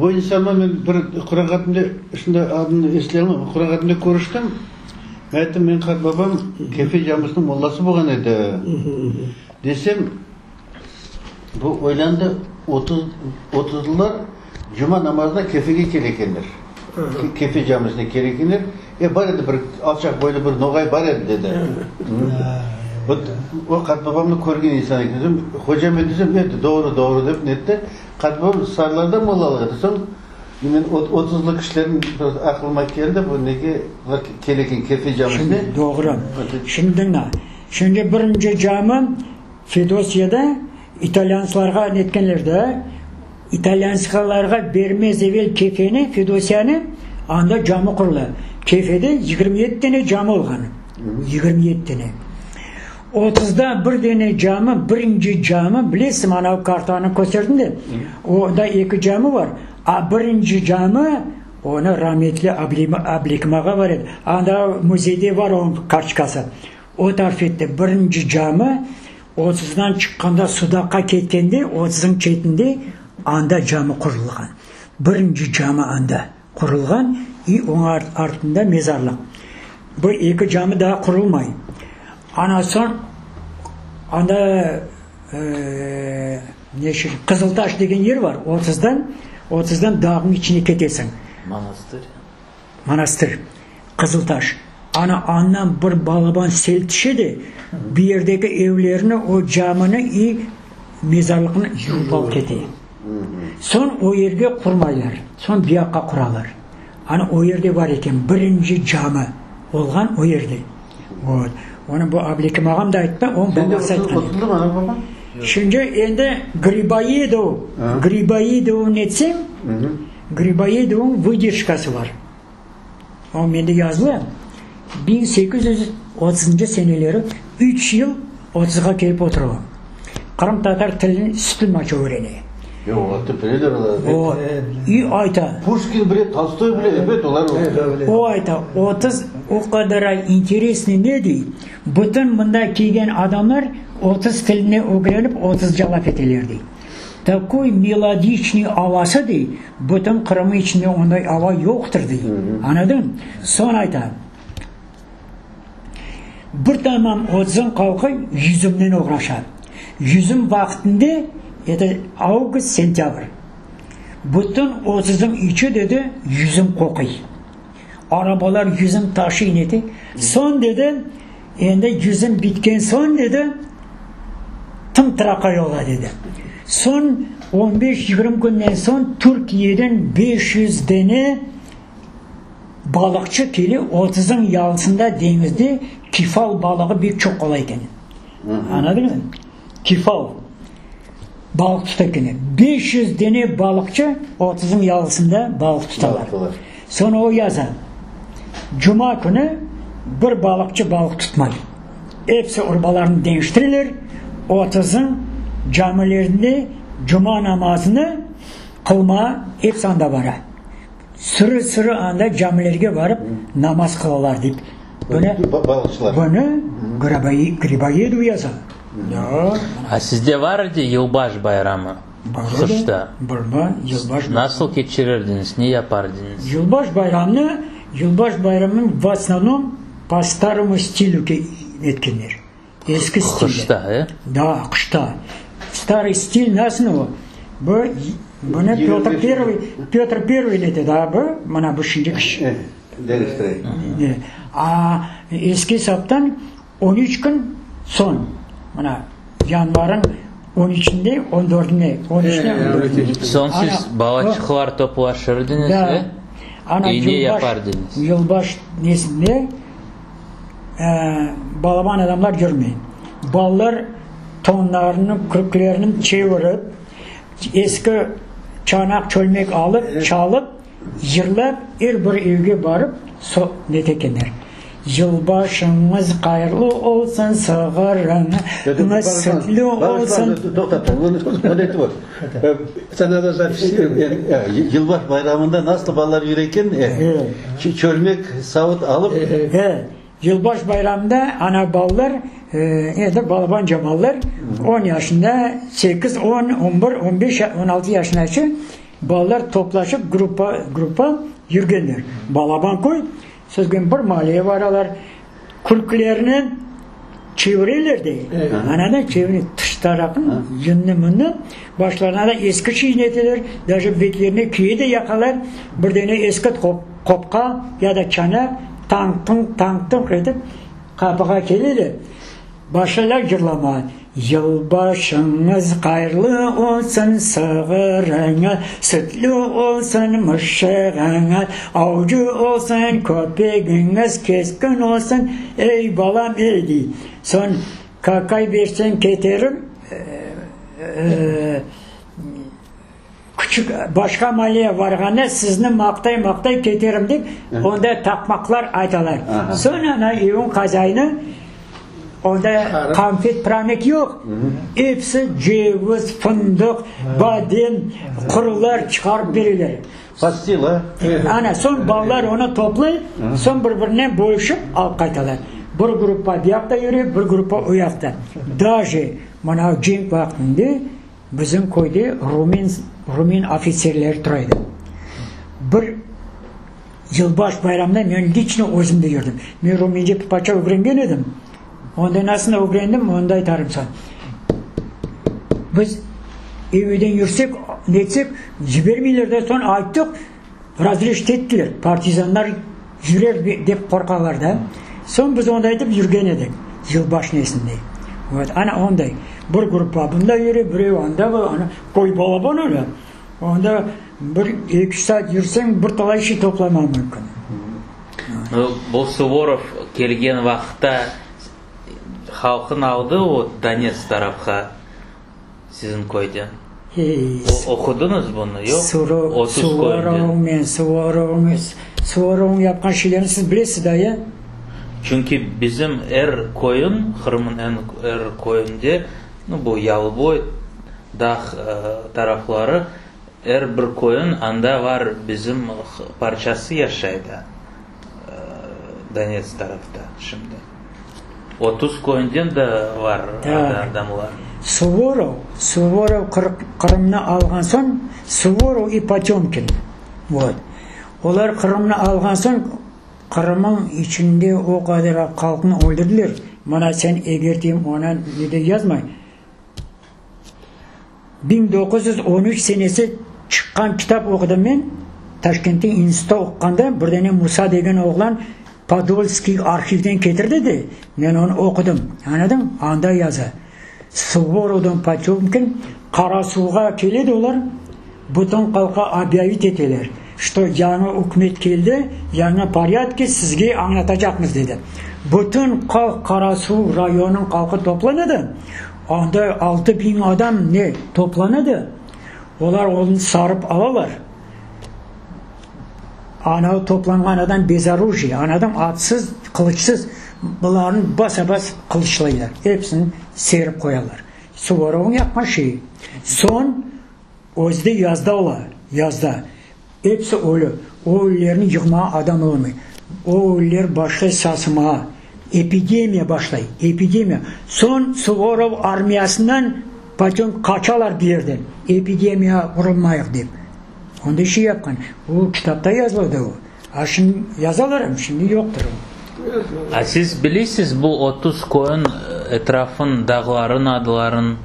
Bu insanman men bir Quraqatında, şimdi adını esley almam, Quraqatında körüştim. Men ayttım, menim qartbabam Kefe camisiniñ mollası bolğan edi, desem, bu oylandı, otuzlılar cuma namazına Kefege kele ekenler. Kefe camisine kele ekenler. E, bar edi bir alçaq boylu bir noğay bar edi, dedi. O qartbabamnı körgen insan eken. Desem, hoca men desem, evet, doğru, doğru, dep netti. Qartbabam Sarılarda mollalıq etti. Soñ, men otuzlı kişilerniñ biraz aqılıma keldi, bu nege bular kele eken Kefe camisine. Şimdi, doğru. Şimdi diñle. Şimdi birinci cami Fedosiyada italyanslarğa netkenler de, italyanskalarğa bermez evel Kefeni, Fedosiyanı, anda cami qurula. Kefede 27 tane cami olğan. 27 tane. Otuzda bir dene cami, birinci cami, bilesiñ, manav kartanı kösterdim de, onda eki cami bar, a birinci cami, onı rametli Ablikim ağa bar edi, anda müzeyde bar onıñ kartoçkası, o tarif etti, birinci cami otuzdan çıqqanda Sudaqqa ketkende, otuzıñ çetinde anda cami qurulğan, birinci cami anda qurulğan i oña artında mezarlıq. Bu eki cami daa qurulmay. Ana soñ anda ne şu Qızıltaş degen yer bar, otuzdan, otuzdan dağnıñ içine ketesiñ. Manastır. Manastır. Qızıltaş. Ana andan bir balaban sel tüşe de, bir yerdeki evlerni, o camini i mezarlıqnı yuvıp alıp kete. Soñ o yerge qurmaylar. Soñ bu yaqqa quralar. Ana o yerde bar eken, birinci cami olğan o yerde. Vot. Onı bu Ablikim ağam da ayttı, onıñ babası aytqan edi. Otuzlı mı baba? Şimdi endi Griboyedov, Griboyedovnı netsem, Griboyedovnıñ vıdержкası bar. O mende yazılı, 1830-ncı seneleri üç yıl otuzğa kelip oturğan. Qırımtatar tilini sütülmaç öğrene. Yoq, olar da bileler olar. O, i ayta. Puşkin bile, Tolstoy bile, ebet, olar. O ayta, 30 o qadar interesnıy ne dey, bütün mında kelgen adamlar 30 tilini ögrenip otuzca laf eteler dey. Takoy melodiçnıy avası dey, bütün Qırımnıñ içinde onday ava yoqtır dey. Añladıñmı? Soñ ayta. Bir tamam otuzın halqı yüzümnen oğraşa. Yüzüm vaqtında, eto avgust, sentâbr, bütün otuzın içi, dedi, yüzüm qoquy. Arabalar yüzüm taşıy nete. Soñ, dedi, endi yüzüm bitken soñ, dedi, tım-tıraqay ola, dedi. Soñ. On beş-yigirmi künden soñ Türkiyeden 500 dene balıqçı kele, otuzıñ yalısında deñizde kefal balığı bek çoq ola eken. Añladıñızmı? Kefal balıq tuta eken. 500 dene balıqçı otuzıñ yalısında balıq tutalar. Soñ o yaza, Cuma künü bir balıqçı balıq tutmay. Episi urbalarını deñiştireler, otuzıñ camilerinde cuma namazını qılmağa episi anda bara. Sürü-sürü anda camilerge barıp namaz qılalar, dep. Bunı, bunı Griboyedov yaza. A sizde var edi yılbaş bayramı? Qışta. Bar, yılbaş. Nasıl keçirirdiñiz, ne yapardıñız? Yılbaş bayramnı, yılbaş bayramını v osnovnom po staromu stilü etkenler. Eski stilde. Qışta, e? Da, qışta. Starıy stil nasıl o? Bu, bunı Pötr Pervıy, Pötr Pervıy dedi da bu, mına bu şimdiki. Deñiştire. A eski esaptan on üç kün soñ, mına yanvarıñ on üçünde, on dördünde, on üçünde, on dördünde. Soñ siz balaçıqlar toplaşırdıñız, e? Ana E ne yılbaş, yapardıñız? yılbaş nesinde balaban adamlar yürmey. Balalar tonlarını, kürklerini çevirip, eski çanaq, çölmek alıp, çalıp, Yırlap er bir evge barıp sohbet ekenler. Yılbaşıñız hayırlı olsun, sığırıñız sütlü olsun. Yılbaş bayramında nasıl balalar yüre eken, çölmek, savut alıp. Yılbaş bayramında ana balalar, endi balabanca balalar, on yaşında, sekiz, on, on bir, on beş, on altı yaşındace balalar toplaşıp gruppa, gruppa yürgenler. Balaban köy, sözgen bir maaleye baralar, kürklerini çevireler de, anada çevire, tış tarafın yünni-münni, başlarına da eski çiy neteler, daje betlerine küye de yaqalar, bir dene eski Qopqa ya da çanaq tañ-tıñ, tañ-tıñ etip qapığa kele de, başlaylar yırlamağa, Yılbaşıñız hayırlı olsun, sığırıñız sütlü olsun, mışığıñız avcı olsun, köpegiñiz keskin olsun, ey balam, ey, dey. Soñ, Kakay berseñ keterim, Küçük başqa malleye varğanda sizni maqtay-maqtay keterim dep, onda taqmaqlar aytalar. Soñ ana evniñ qazaynı, onda qanfet, pranik yoq, episi ceviz, fındıq, badem, qurular çıqarıp bereler. Pastila. Ana, soñ balalar onı toplay, soñ bir-birinen bölüşip alıp qaytalar. Bir gruppa bu yaqta yüre, bir gruppa o yaqta. Daje mına cenk vaqtında Bizim köyde rumen, rumen ofitserleri tura edi. Bir yılbaş bayramında men liçno özüm de yürdim. Men rumence bir parça ögrengen edim. Onda nasıl ögrendim, onı da aytarım saña. Biz ev-evden yürsek, netsek, yibermeyler de, soñ ayttıq, razreşit ettiler, partizanlar yürer dep qorqalar da. Soñ biz onday etip yürgen edik, yılbaş nesinde. Vot, ana onday. Bir gruppa bunda yüre, birev anda, ana, köy balaban öyle. Onda bir eki-üç saat yürseñ, bir talay şey toplama mümkün. Bu Suvorov kelgen vaqıtta halqın aldı o Donets tarafqa. Siziñ köyden. Oqudıñız bunı, yoq? Suvorovnen, Suvorovnen, Suvorovnıñ yapqan şeylerini siz bilesiz da, ya? Çünki bizim er köyün, Qırımnıñ er köyünde, nu, bu Yalıboy, dağ tarafları, er bir köyün anda var bizim parçası yaşay da, Donets tarafta şimdi. 30 köyünden de var adamlar. Suvorov, Suvorov Qırımnı alğan soñ, Suvorov i Potömkin, vot, olar Qırımnı alğan soñ, Qırımıñ içinde o qadar halqnı öldürdiler, mına sen eger deyim onı nede yazmay, 1913 senesi çıqqan kitap oqudım men, Taşkentte institutta oquğanda bir dane Musa degen oğlan Podolskiy arhivden ketirdi de, men onı oqudım, añladıñmı? Anda yaza. Suvorovdan Potömkin Qarasuvğa kele de olar bütün halqqa obyavit eteler, çto yañı ükümet keldi, yañı poryadki sizge añlatacaqmız, dedi. Bütün halq Qarasuv rayonınıñ halqı toplanadı, anda 6000 adam ne toplanadı, olar onı sarıp alalar. Anavı toplanğan adam bez orujiya, anadam atsız, qılıçsız, bularnı basa-bas qılıçlaylar, episini serip qoyalar. Suvorovnıñ yapqan şeyi. Soñ, özü de yazda ola, yazda. Episi ölü. O ölülerni yığmağa adam olmay. O ölüler başlay sasımağa. Epidemiya başlay, epidemiya. Soñ Suvorov armiyasından potem qaçalar bir yerden, epidemiya urulmayıq dep. Onday şey yapqan. O kitapta yazıldı o. A şimdi yazalar ama şimdi yoqtır o. A siz bilesiz bu 30 köyün etrafın dağların adların,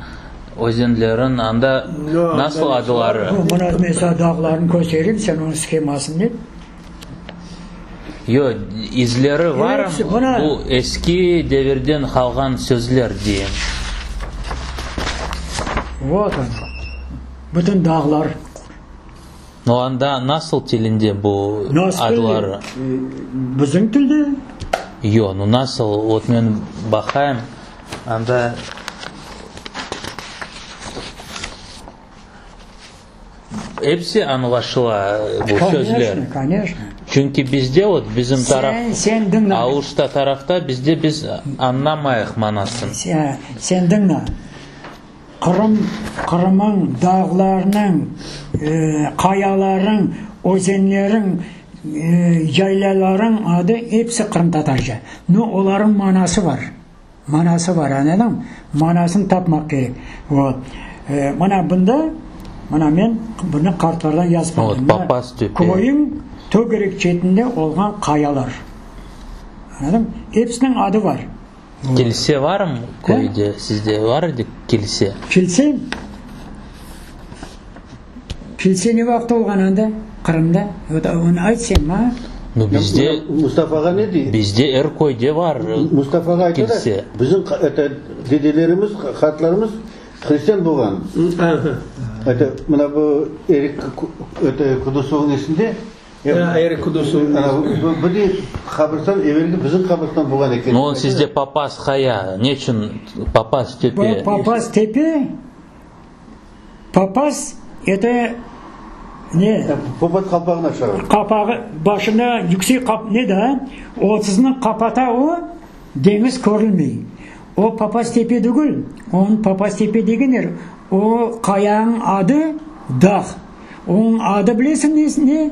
özenlerin anda nasıl adları? Mına mesela dağlarını köstereyim, sen onıñ shemasını ne? Yoq, izleri var, bu eski devirden qalğan sözler deyim. Vot on. Bütün dağlar. No anda nasıl tilinde bu Nasıl adları? Bizim tilde. Yoq, nu nasıl, vot men baqayım, anda episi añlaşıla bu sözler. Koneçno, koneçno. Çünki bizde vot bizim taraf, Sen, sen diñle. Aluşta tarafta bizde biz añlamayıq manasını. Sen, sen diñle. Qırım, Qırımıñ dağlarınıñ, qayalarıñ, özenleriñ, yaylalarıñ adı episi qırımtatarca. No, olarıñ manası bar. Manası bar, añladıñmı? Manasını tapmaq kerek. Vot. Mına bunda, mına men bunı kartlardan yazıp aldım. Köyüñ tögerek çetinde olğan qayalar. Añladıñmı? Episiniñ adı bar. Kilse varmı köyde? Sizde var edi kilse? Kilse? Kilse ne vaqıt olğan anda, Qırımda? Onı ayt sen maña. Nu, bizde, Mustafağa ne dey? Bizde er köyde var Mustafağa ayta da, bizim dedelerimiz, qartlarımız hristian bolğan. Ayta, mına bu Erik Kudusovnıñ esinde Ya, Erik Kudusov. Bu de qabristan evelki bizim qabristan bolğan eken. No, sizde Papaz Qaya, ne içün Papaz Tepe? Papaz Tepe, Papaz, eto, ne? Papaz qalpağını aşağı. Qapağı, başına yüksek qap, ne da, otuzını qapata o, deñiz körülmey. O Papaz Tepe degil, onı Papaz Tepe degenler, o qayanıñ adı dağ. Onıñ adı bilesiñ ne?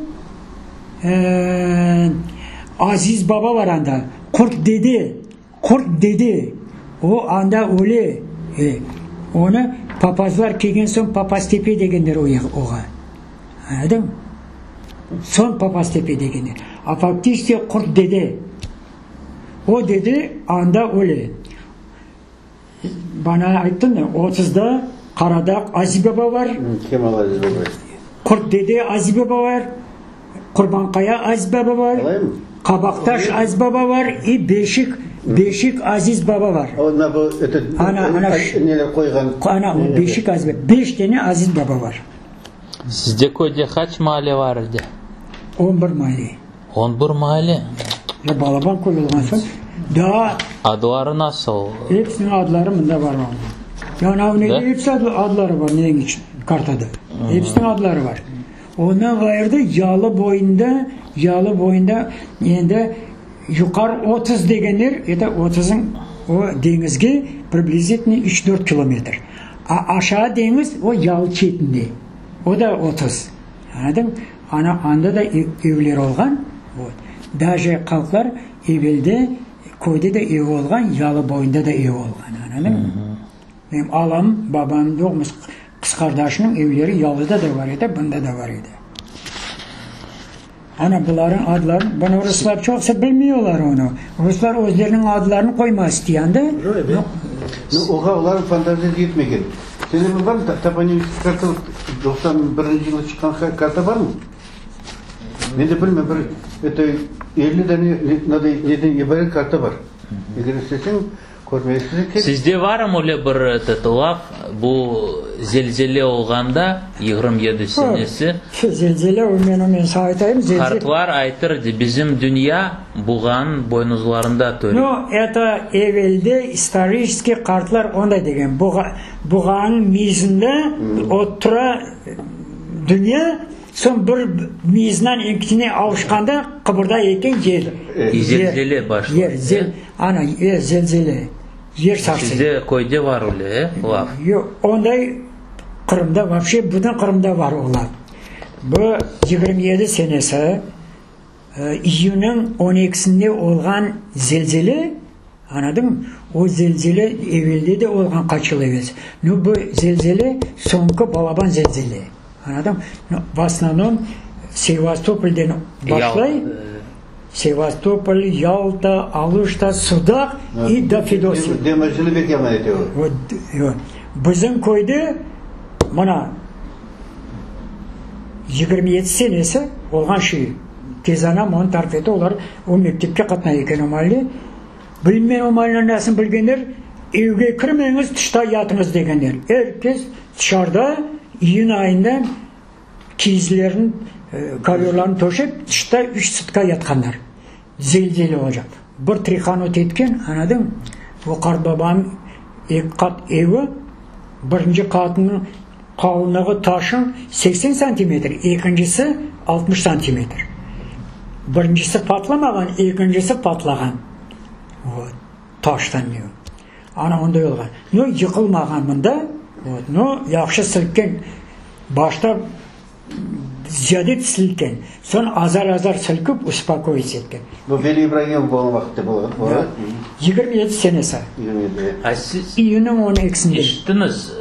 Aziz baba bar anda, Qurt dede, Qurt dede, o anda öle. Onı papazlar kelgen soñ Papaztepe degenler oğa. Añladıñmı? Soñ Papaztepe degenler. A faktiçeski Qurt dede. O dede anda öle. Bana ayttın ya, otuzda Qaradağ Aziz baba bar. Kemal Aziz baba. Qurt dede Aziz baba bar. Qurbanqaya Aziz baba bar. Qabaqtaş Aziz baba bar i Beşik, Beşik Aziz baba bar. Ana bu, Ana, ana, neler qoyğan. Ana, o Beşik Aziz baba. Beş tane Aziz baba bar. Sizde köyde qaç maale bar edi? On bir maale. On bir maale? Ya balaban köy olğan soñ, daa. Adları nasıl? Episiniñ adları mında bar. Ya anavı nede episi adları bar, neniñ içün, kartada. Episiniñ adları bar. Ondan ğayrı da yalı boyunda, yalı boyunda endi yuqarı 30 degenler, eto otuzıñ o deñizge priblizitno üç-dört kilometr. A aşağı deñiz o yalı çetinde, o da 30. Añladıñmı? Ana, anda da evler olğan, vot. Daje halqlar evelde köyde de evi olğan, yalı boyunda da evi olğan, añladıñmı? Menim alam, babam doğmuş qız qardaşınıñ evleri yalıda da bar edi, bunda da bar edi. Ana, bularnıñ adlarını, bunı ruslar çoqusı bilmiyorlar onı. Ruslar özleriniñ adlarını qoymaq istey anda. Nu, oğa olarnıñ fantaziyası yetmegen. Sende bu barmı, toponimik karta 91 yılı çıqqan karta barmı? Men de bilmem, bir, eto, 50 dane neden ibaret karta bar. Eger isteseñ. Körmeysiz. Sizde varmı öyle bir etot, laf, bu zelzele olğanda, 27 senesi? Zelzele, o men, men saña aytayım, zelzele. Qartlar aytırdı, bizim dünya buğanıñ boynuzlarında töriy. No, eto evelde istoriçeskiy qartlar onday degen, buğa, buğanıñ miyzinde otura dünya, soñ bir miyzinden ekincine avuşqanda qıbırday eken yer. Zelzele başlay. Yer, zel, ana, e, zelzele, yer sarsıy. Sizde köyde var öyle, e, laf? Yoq, onday Qırımda vapşe, bütün Qırımda var o laf. Bu 27 senesi, İyünniñ on ekisinde olğan zelzele, añladıñmı? O zelzele evelde de olğan qaç yıl evelsi. No, bu zelzele soñki balaban zelzele, añladıñmı? No, v osnovnom, Sevastopolden başlay, Sevastopol, Yalta, Aluşta, Sudaq i do Fedosiya. Demircini bek yaman ete o. Vot, bizim köyde, mına, 27 senesi olğan şey. Tezanam onı tarif ete, olar o mektepke qatnay eken o malle. Bilmem o malleniñ nasıl bilgenler, evge kirmeñiz, tışta yatıñız degenler. Er kes tışarıda iyün ayında kiyizlerini, kovyorlarını töşep, tışta üç sutka yatqanlar. Zelzele olacaq. Bir trihanut etken, añladıñmı? O qartbabanıñ eki qat evi, birinci qatınıñ qalınlığı taşıñ 80 santimetr, ekincisi 60 santimetr. Birincisi patlamağan, ekincisi patlağan. Vot, taştan ne. Ana onday olğan. No, yıqılmağan mında, vot, no, yahşı silkken. Başta ziyade silkken, soñ azar-azar silkip, uspokoit etken. Bu Veli İbragimov bolğan vaqıtta bolğan, Da, 27 senesi. 27. A siz İyünniñ on ekisinde. eşittiñiz,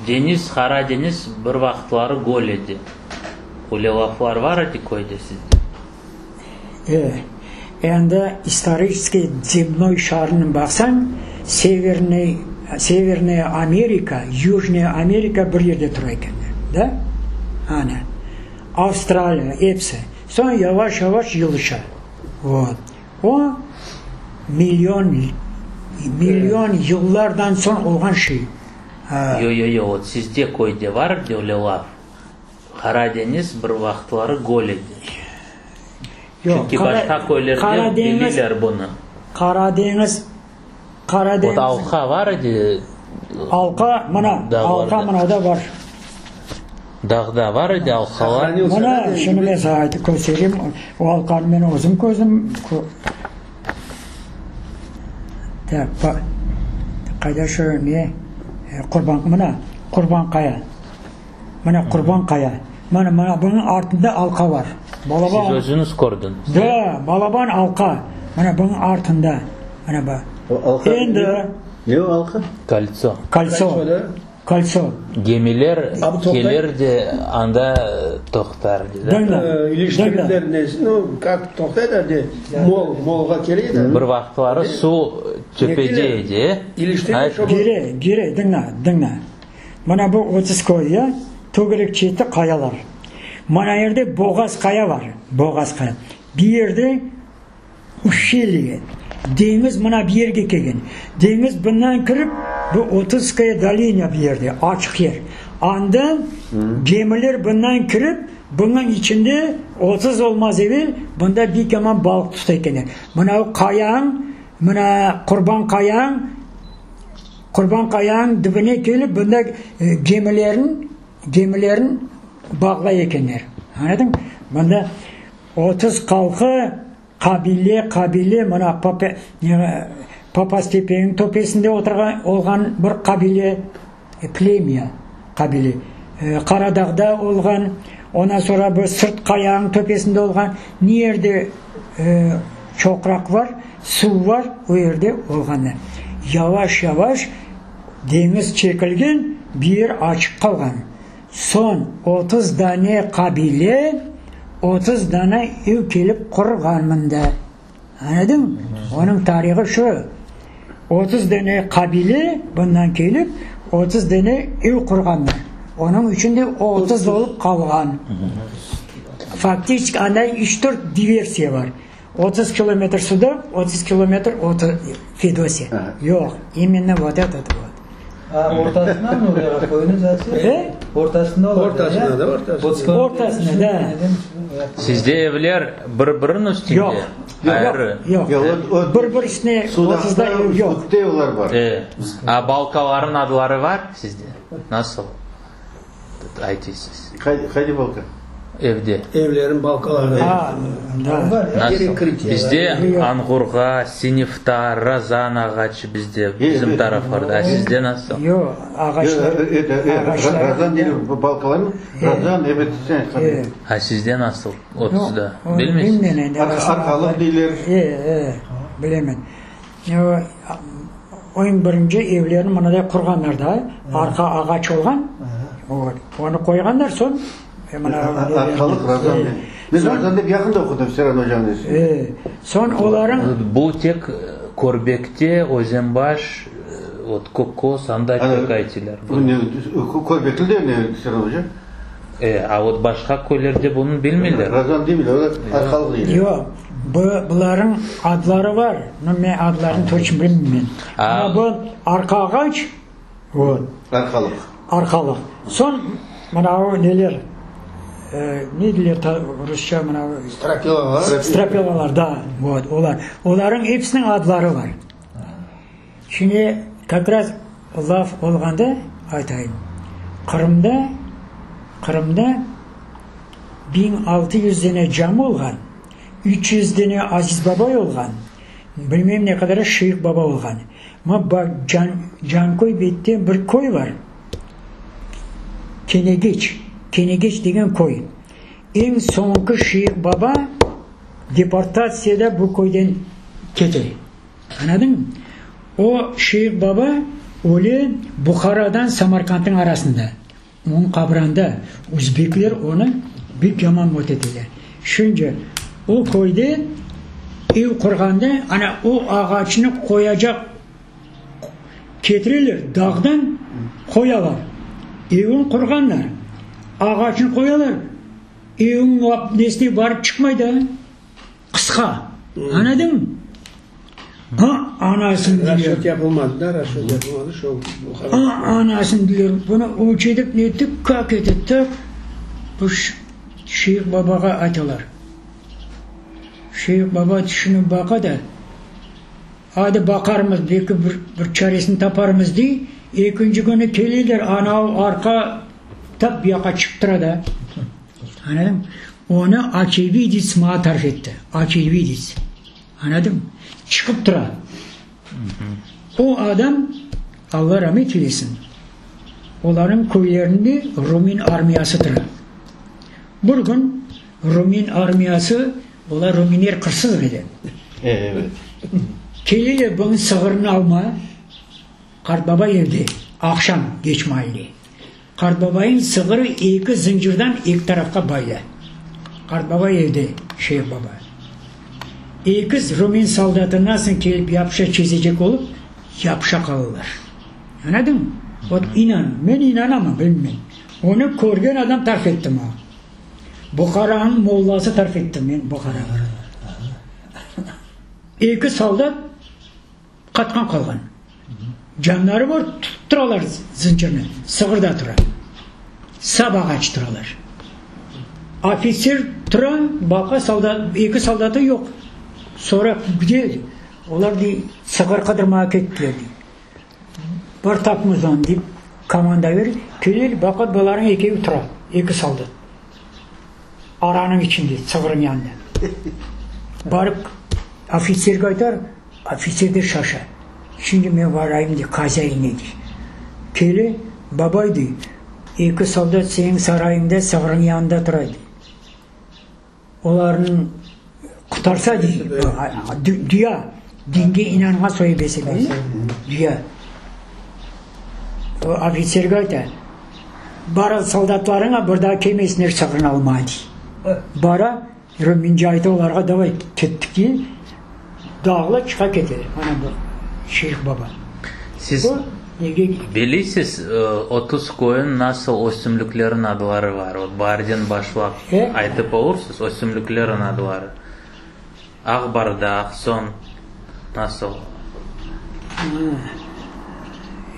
deñiz, Qara deñiz bir vaqıtları göl edi. Öyle laflar var edi köyde sizde? E, endi istoriçeskiy zemnoy şarını baqsañ, Severnıy, Severnaya Amerika, Yujnaya Amerika bir yerde tura ekenler, da? Ana, Avstraliya, episi. Soñ yavaş-yavaş yılışa. Vot. O, million, million yıllardan soñ olğan şey. Yo, yo, yo, vot sizde köyde var edi öyle laf? Qara deñiz bir vaqıtları göl edi. Çünki başqa köylerde bilirler bunı. Qara deñiz, Qara deñiz. Vot alqa var edi. Alqa, mına, alqa mına da var. Dağda var edi alqalar. Mına, şimdi men saña aytıp köstereyim, o alqanı men özüm közüm. Tak, qayda şu ne, Qurban, mına, Qurban qaya. Mına Qurban qaya. Mana, mana bunıñ artında alqa bar. Balaban. Siz özüñiz kördiñiz? Da, balaban alqa. Mına bunıñ artında. Mına bu. O alqa Endi. Ne o alqa? Koltso. Koltso. Koltso. Gemiler kelir de anda toqtar, de. Diñle. İliştirirler, ne, nu, kak toqtaylar de, mol, molğa kele de. Bir vaqıtları suv töpede edi. İliştirir. Kire, kire, diñle, diñle. Mına bu 30 köy, ya, tögerek çeti qayalar. Mana yerde Boğaz qaya bar, Boğaz qaya. Bir yerde uşelye, deñiz mına bu yerge kelgen. Deñiz bundan kirip, bu Otuzskaya dolina bir yerde, açıq yer. Anda gemiler bundan kirip, bunıñ içinde 30 olmaz evel, bunda bek yaman balıq tuta ekenler. Mına o qayanıñ, mına Qurban qayanıñ, Qurban qayanıñ dibine kelip, bunda gemilerin, gemilerin bağlay ekenler. Añladıñmı? Bunda 30 qalqı, qabile, qabile, mına Papaz-Tepeniñ töpesinde oturğan, olğan bir qabile, plemya, qabile, Qaradağda olğan, ondan sonra bu Sırt qayanıñ töpesinde olğan, ne yerde çoqraq bar, Suv bar, o yerde olğanlar. Yavaş-yavaş deñiz çekilgen, bir yer açıq qalğan. Soñ 30 dane qabile, 30 dane ev kelip qurğan mında. Añladıñmı? Onıñ tarihı şu. 30 dane qabile bundan kelip, 30 dane ev qurğanlar. Onıñ içün de 30 olıp qalğan. Faktiçki anda üç-dört diversiya bar. 30 kilometr Sudaq, 30 kilometr Fedosiya. Yoq, imenno vot etot vot. A, ortasına mı oraya köyniñ zası? E? Ortasında ola. Ortasına da, ortasına. Ortasına da. Sizde evler bir-biriniñ üstünde? Yoq. Ayrı. Yoq. Yoq, o, o, Bir-bir üstüne Sudaqta 30-da ev yoq. üstte evler bar. E, a balkalarnıñ adları var sizde? Nasıl aytıysız? Qaydi, qaydi balka? Evde. Evlerin balkaları. A, da. Nasıl? Перекрытие. Bizde Anğurğa, Sinifta, Razan ağaçı bizde, bizim evet. taraflarda. A sizde nasıl? Yoq, ağaçlar. Это, э, Ağaçlar. Razan değil, balkaların Razan, evet, sen E. A sizde nasıl? 30-da. Yoq, onı Bilmeysiz? bilmeymen endi. Ar- arqalıq deyler. E, e, bilemen. O, eñ birinci evlerini mınaday qurğanlar da, arqa ağaç olğan, vot, onı qoyğanlar, soñ mına Arqalıq Razan. E, Men Razan dep yaqında oqudım, Seren ocanıñ esini. e, soñ olarıñ Bu tek Körbekte, Özenbaş, vot, Kökköz, anda tek aytılar. Bu ne, Körbekli de ne, Seren oca? E, a vot başqa köylerde bunı bilmeyler. Razan demeyler, olar arqalıq deyler. Yoq, bu, bularıñ adları bar, no men adlarını toçno bilmeymen. A. Mına bu arqa ağaç, vot. Arqalıq. Arqalıq. Soñ mınavı neler, ne deyler rusça mınavı? Strapilalar. Strapilalar, da, vot, olar. Olarıñ episiniñ adları bar. Şimdi kak raz laf olğanda aytayım, Qırımda, Qırımda 1600 dene cami olğan, 300 dene Aziz Babay olğan, bilmeyim ne qadar Şeyh Baba olğan. Ma Canköy bette bir köy bar, Kenegeç, Kenegeç degen köy. Eñ soñki Şeyh Baba deportatsiyada bu köyden kete. Añladıñmı? O Şeyh Baba öle Buharadan Samarkandnıñ arasında. Onıñ qabranda. Özbekler onı bek yaman mot eteler. Şimdi o köyde ev qurğanda ana o ağaçnı qoyacaq ketireler dağdan qoyalar. Evin qurğanlar. Ağaçnı qoyalar. Evniñ nesine barıp çıqmay da. Qısqa. Añladıñmı? A, anasını diler. Rasçot yapılmadı da, rasçot yapılmadı, şo A, anasını diler. Bunı ölçedik, nettik, kak etti, tak, bu Şeyh babağa aytalar. Şeyh baba tüşünip baqa da, Adı baqarmız, belki bir, bir çaresini taparmız, dey. Ekinci künü keleler, anavı arqa tap bu yaqqa çıqıp tura da. Añladıñmı? Onı oçevidets maña tarif etti. Oçevidets. Añladıñmı? Çıqıp tura. O adam, Alla ramet eylesin, olarnıñ köylerinde rumin armiyası tura. Bir kün rumin armiyası, olar ruminler qırsız edi. Evet. Keleler bunıñ sığırını alma. Qartbaba evde, aqşam keç maalde. Qartbabayıñ sığırı eki zıncırdan eki tarafqa baylı. Qartbaba evde, Şeyh baba. Ekiz rumen soldatı nasıl kelip yapışa çezecek olıp, yapışa qalalar. Añladıñmı? Vot inan, men inanamam, bilmem. Onı körgen adam tarif etti maña. Buharanıñ mollası tarif etti, men Buharağa. Eki soldat Qatqan qalğan. Canları bar, tutıp turalar zıncırnı, sığır da tura. Sabağaç turalar. Ofitser tura, baqa, soldat, eki soldatı yoq. Sonra gde? Olar dey, sığır qıdırmağa kettiler dey. Bar tapmız onı dep komanda bere. Kele, baqa, bularnıñ ekevi tura, eki soldat. Aranıñ içinde, sığırıñ yanında. Barıp ofitserge aytar, ofitser de şaşa. Şimdi men barayım, dey, hazainge, dey. Kele, babay, dey, eki soldat seniñ sarayıñda sığırıñ yanında tura, dey. Olarnıñ qutarsa, dey, düya, dinge inanğan soyu besebelli, düya. O ofitserge ayta, Bar soldatlarıña bir daa kelmesinler sığırnı almağa, dey. Bara, Rumince ayta olarğa, davay, kettik, dey. Dağla çıqa keteler. Mana bu Şeyh baba. Siz Bu nege bilesiz, 30 köyün nasıl ösümliklerin adları var? Ot baarden başlap E? aytıp olursız, ösümliklerin adları. Aqbardaq, soñ nasıl?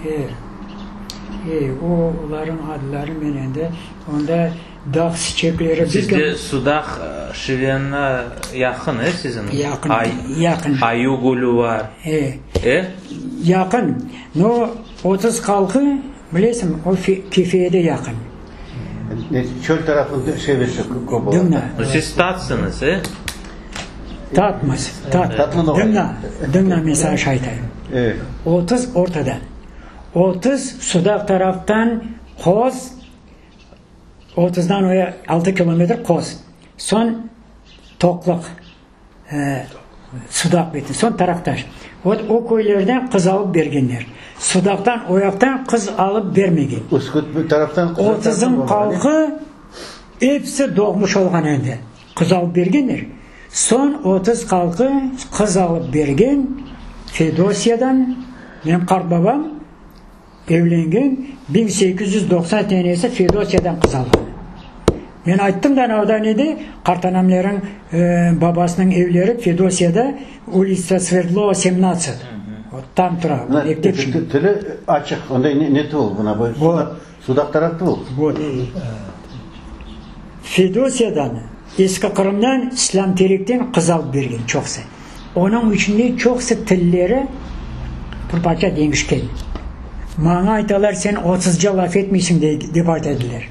E, e, o, olarıñ adları men endi, onda dağ çiçekleri. Sizde Sudaq şivenine yaqın, e, siziñ? Yaqın, yaqın. Ayu gölü bar. E. E? Yaqın. No, 30 halqı, bilesiñ, o Kefeye de yaqın. Çöl tarafında şivesi köp ola. Diñle. Siz tatsıñız, e? Tatmız, tat. Diñle, diñle, men saña şay aytayım. 30 ortada. 30 Sudaq taraftan Qoz, otuzdan o ya altı kilometr Qoz. Soñ Toqlıq. Sudaq beti, soñ Taraqtaş. Vot o köylerden qız alıp bergenler. Sudaqtan o yaqtan qız alıp bermegen. Üsküt taraftan qız Otuzıñ halqı episi doğmuş olğan endi. Qız alıp bergenler. Soñ 30 halqı qız alıp bergen Fedosiyadan, menim qartbabam Evlengen, 1890 senesi Fedosiyadan qız alğan. Men ayttım da anavda nede, qartanamlarıñ babasınıñ evleri Fedosiyada, ulitsa Sverdlova, semnadtsat. Vot tam tura, mektep şimdi. Tili açıq, onday ne tuvul, mına bu Sudaq, Sudaq taraf tuvul. Vot. Fedosiyadan, Eski Qırımdan, İslâm Terekten qız alıp bergen çoqusı. Onıñ içün de çoqusı tilleri bir parça deñişken. Maña aytalar, sen otsuzca laf etmeysiñ, dep ayta ediler.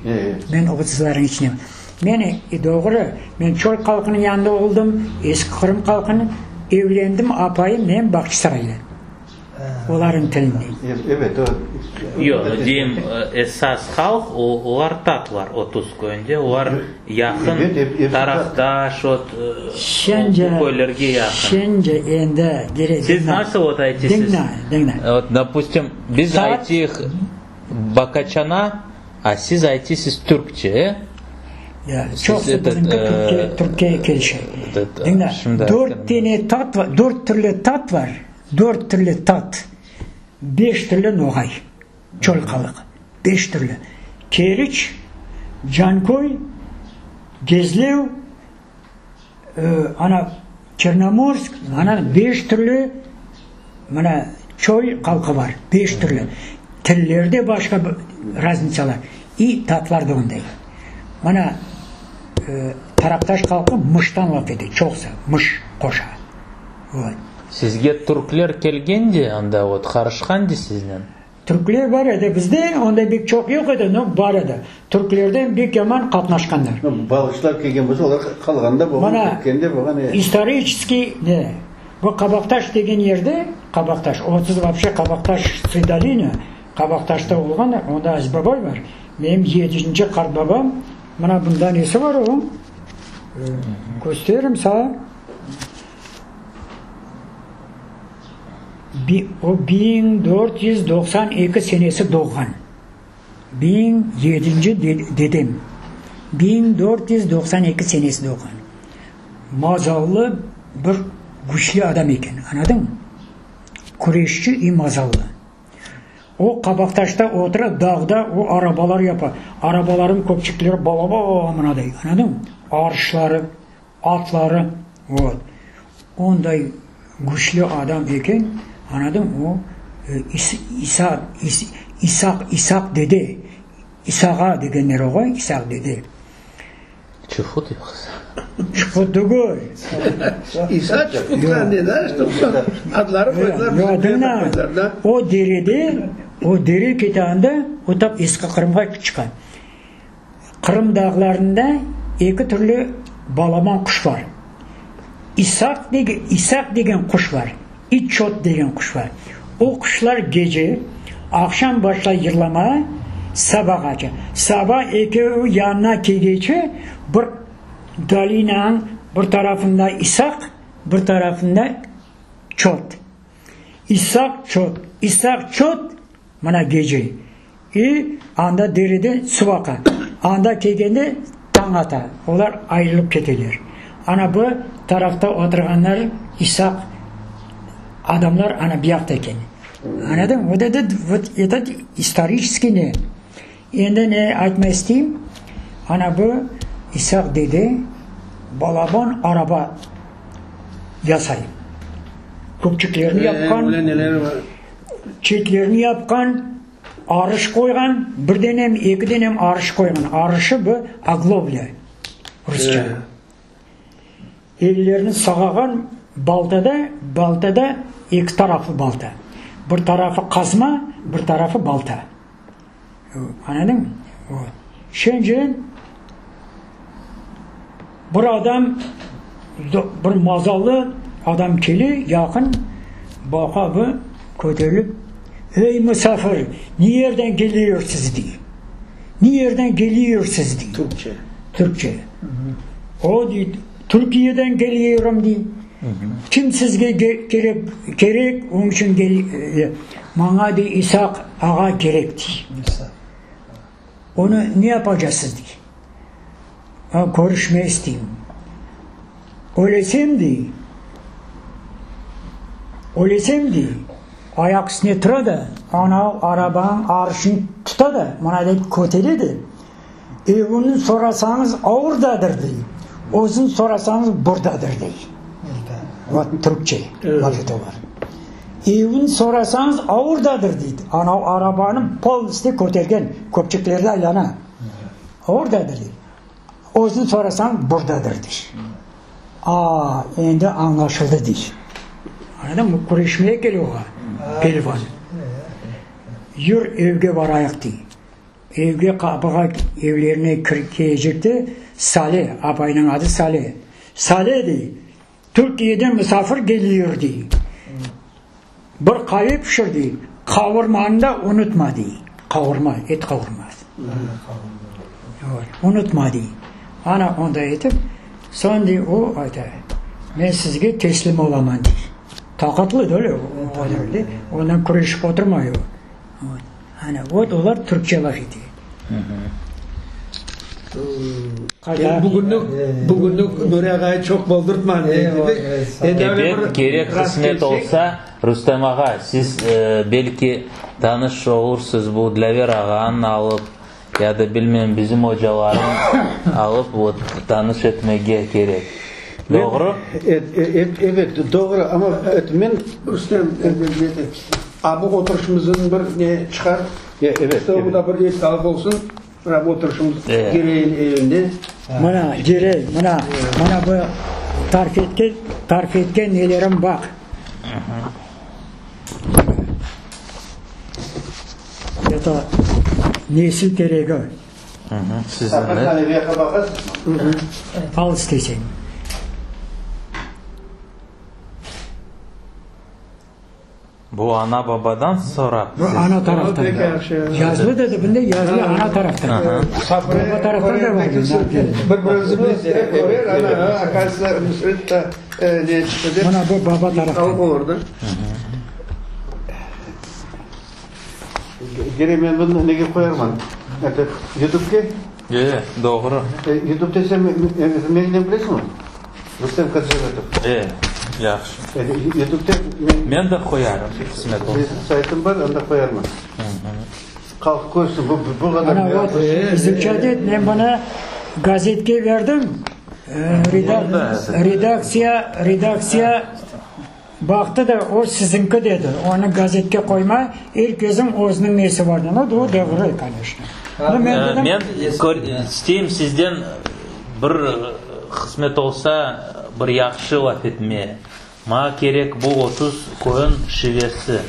Men otsuzlarnıñ içine. Men, doğru, men çöl halqınıñ yanında oldım, Eski Qırım halqınıñ, evlendim, apayım men Bağçasaraylı. Olarnıñ tilinde. Evet, o. Yoq, deyim, esas halq, olar tatlar, 30 köyünde, olar yaqın tarafdaş, ot, bu köylerge yaqın. Şimdi endi kerek. Siz nasıl ot aytısız? Diñle, diñle. Ot, dopustim, biz aytıyıq Bakaçana, a siz aytısız türkçe, e? Ya, çoqusı bizimki türkke kelişe. Diñle, dört tane tat var, dört türlü tat var. Dört türlü tat, beş türlü noğay, çöl halqı, beş türlü. Keriç, Canköy, Gezlev, ana, Çernomorsk, ana, beş türlü mına çöl halqı bar, beş türlü. Tillerde başqa raznitsalar, i tatlar da onday. Mına, Taraqtaş halqı mıştan laf ete, çoqusı mış qoşa. Vot. Sizge türkler kelgen de anda vot qarışqan de siznen? Türkler bar edi bizde, onda bek çoq yoq edi, no bar edi. Türklerden bek yaman qatnaşqanlar. Balıqçılar kelgen bolsa, olar qalğan da bolğan, ketken de bolğan. Mana, istoriçeskiy ne, bu Qabaqtaş degen yerde, Qabaqtaş, 30 vapşe Qabaqtaş dolina, Qabaqtaşta olğan, onda Aziz babay bar, menim yedinci qartbabam, mına bunda nesi bar o, kösteririm saña. O 1492 senesi doğğan. 1007-nci dedem. 1492 senesi doğğan. Mazallı bir küçlü adam eken, añladıñmı? Küreşçi i mazallı. O Qabaqtaşta otura, dağda o arabalar yapa. Arabalarınıñ köpçekleri balaban mınaday, añladıñmı? Arışları. Atları, vot, onday küçlü adam eken, añladıñ, o, İsa, İsaq, İsaq dede, İsağa degenler oğa, İsaq dede. Çufut yoqsa? Çufut tügül. İsa Çufutqa ne da, adları qoydılar, Yoq, diñle, o derede, o dere ketanda, o tap Eski Qırımğa çıqa. Qırım dağlarında eki türlü balaban quş bar. İsaq İsaq degen quş bar, İçot degen quş bar. O quşlar gece, aqşam başlay yırlamağa, sabağace. Saba ekevi yanına kelgence, bir dolinanıñ bir tarafında İsaq, bir tarafında Çot. İsaq, Çot, İsaq, Çot, mına gece. İ anda dereden suv aqa. Anda kelgende tañ ata, olar ayırılıp keteler. Ana bu tarafta oturğanlar İsaq adamlar ana bu yaqta eken. Añladıñmı? Vot eto, vot eto istoriçeskiy ne. Endi ne aytmaq isteyim, ana bu İsaq dede balaban araba. yasay. Köpçeklerni yapqan, çetlerini yapqan, arış qoyğan, bir denem, eki denem arış qoyğan. Arışı bu ogloblya rusça. Ellerini sağağan baltada, baltada eki taraflı balta. Bir tarafı qazma, bir tarafı balta. Añladıñmı? Şimdi bir adam, bir mazalı adam kele, yaqın, baqa bu, köterilip, Ey, musafir, ne yerden geliyorsiz? dey. Ne yerden geliyorsiz? dey. Türkçe. Türkçe. O dey, Türkiyeden geliyorum, dey. Kim sizge kerek, kerek, onıñ içün maña, dey, İsaq ağa kerek, dey. Onı ne yapacaqsız, dey. Körüşmek isteyim. Ölesem, dey, ölesem, dey, ayaq üstüne tura da, anav arabanıñ arışını tuta da, mına dep kötere de, Evini sorasañız, aurdadır, dey, özüni sorasañız, burdadır, dey. Vot, türkçe laf eteler. Evini sorasañız, aurdadır, dey. Anav arabanı polnostyu kötergen, köpçekleri aylana. Aurdadır, dey. Özüni sorasañ, burdadır, dey. A, endi añlaşıldı, dey. Añladıñmı? Küreşmege kele oğa, pelvan. Yür, evge barayıq, dey. Evge qapığa evlerine kirecekte Sale, apaynıñ adı Sale. Sale, dey, Türkiyeden musafir geliyor, dey. Bir qave pişir, dey, qavurmanı da unutma, dey. Qavurma, et qavurması. Unutma, dey. Ana, onday etip, soñ, dey, o ayta, men sizge teslim olaman, dey. Taqatlı da öyle, ondan küreşip oturmay o. Ana, vot olar türkçe laf ete. Bugünlük, bugünlük Nuri ağay çoq boldurtma Ebet, kerek qısmet olsa, Rustem ağa, siz belki tanış olursız bu Dlâver ağanı alıp, ya da bilmem bizim ocalarnı alıp vot tanış etmege kerek. Doğru? Ebet, doğru, amma men Rustem, A bu oturışımıznıñ bir ne çıqar? Evet. İşte bu da bir eskalık olsun. Mına bu oturışımız Girey'in evinde. Mına, Girey, mına, mına bu tarif etken, tarif etken nelerim baq. Eto nesil teregi. Al isteseñ. Bu ana-babadan sorap. Bu ana taraftan. Yazılı dedi, bunda yazılı ana taraftan. Baba taraftan da var. Mına bu baba taraftan. Geri men bunı nege qoyarman? Eto, YouTubeke? E, doğru. YouTubte sen meni ne bilesiñmi? Rustem Kacametov. E, yahşı. YouTubete men de qoyarım, qısmet olsa. Saytım bar, anda qoyarman. Halq körsin, bu bu qadar. Ana, vot, izuçat et, men bunı gazetke berdim. Redaktsiya, redaktsiya baqtı da, o siziñki dedi. Onı gazetke qoyma, er kesniñ özüniñ nesi bar dedi. O doğru, koneçno. Men isteyim sizden bir qısmet olsa, bir yahşı laf etmeye. Maña kerek bu 30 köyün şivesi.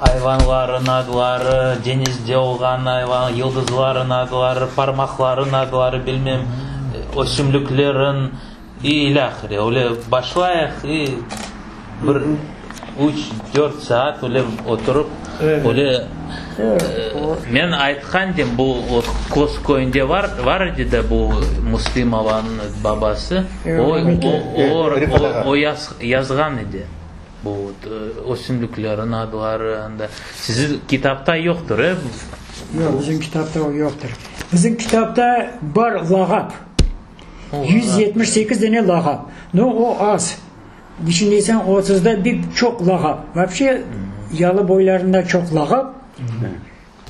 Ayvanların adları, deñizde olğan ayvan, yıldızların adları, parmaqların adları, bilmem, ösümliklerin i ilâhre. Öyle başlayıq i bir üç, dört saat öyle oturıp, öyle men aytqandım, bu Qoz köyünde var, var edi de bu Müslimovanıñ babası, o, o, o yazğan edi. Bu ösümliklerin adları anda. Siziñ kitapta yoqtır, e? Yoq, bizim kitapta o yoqtır. Bizim kitapta bar lağap. 178 dane lağap. No, o az. Niçün deseñ, otuzda bir çoq lağap. Vapşe, yalı boylarında çoq lağap.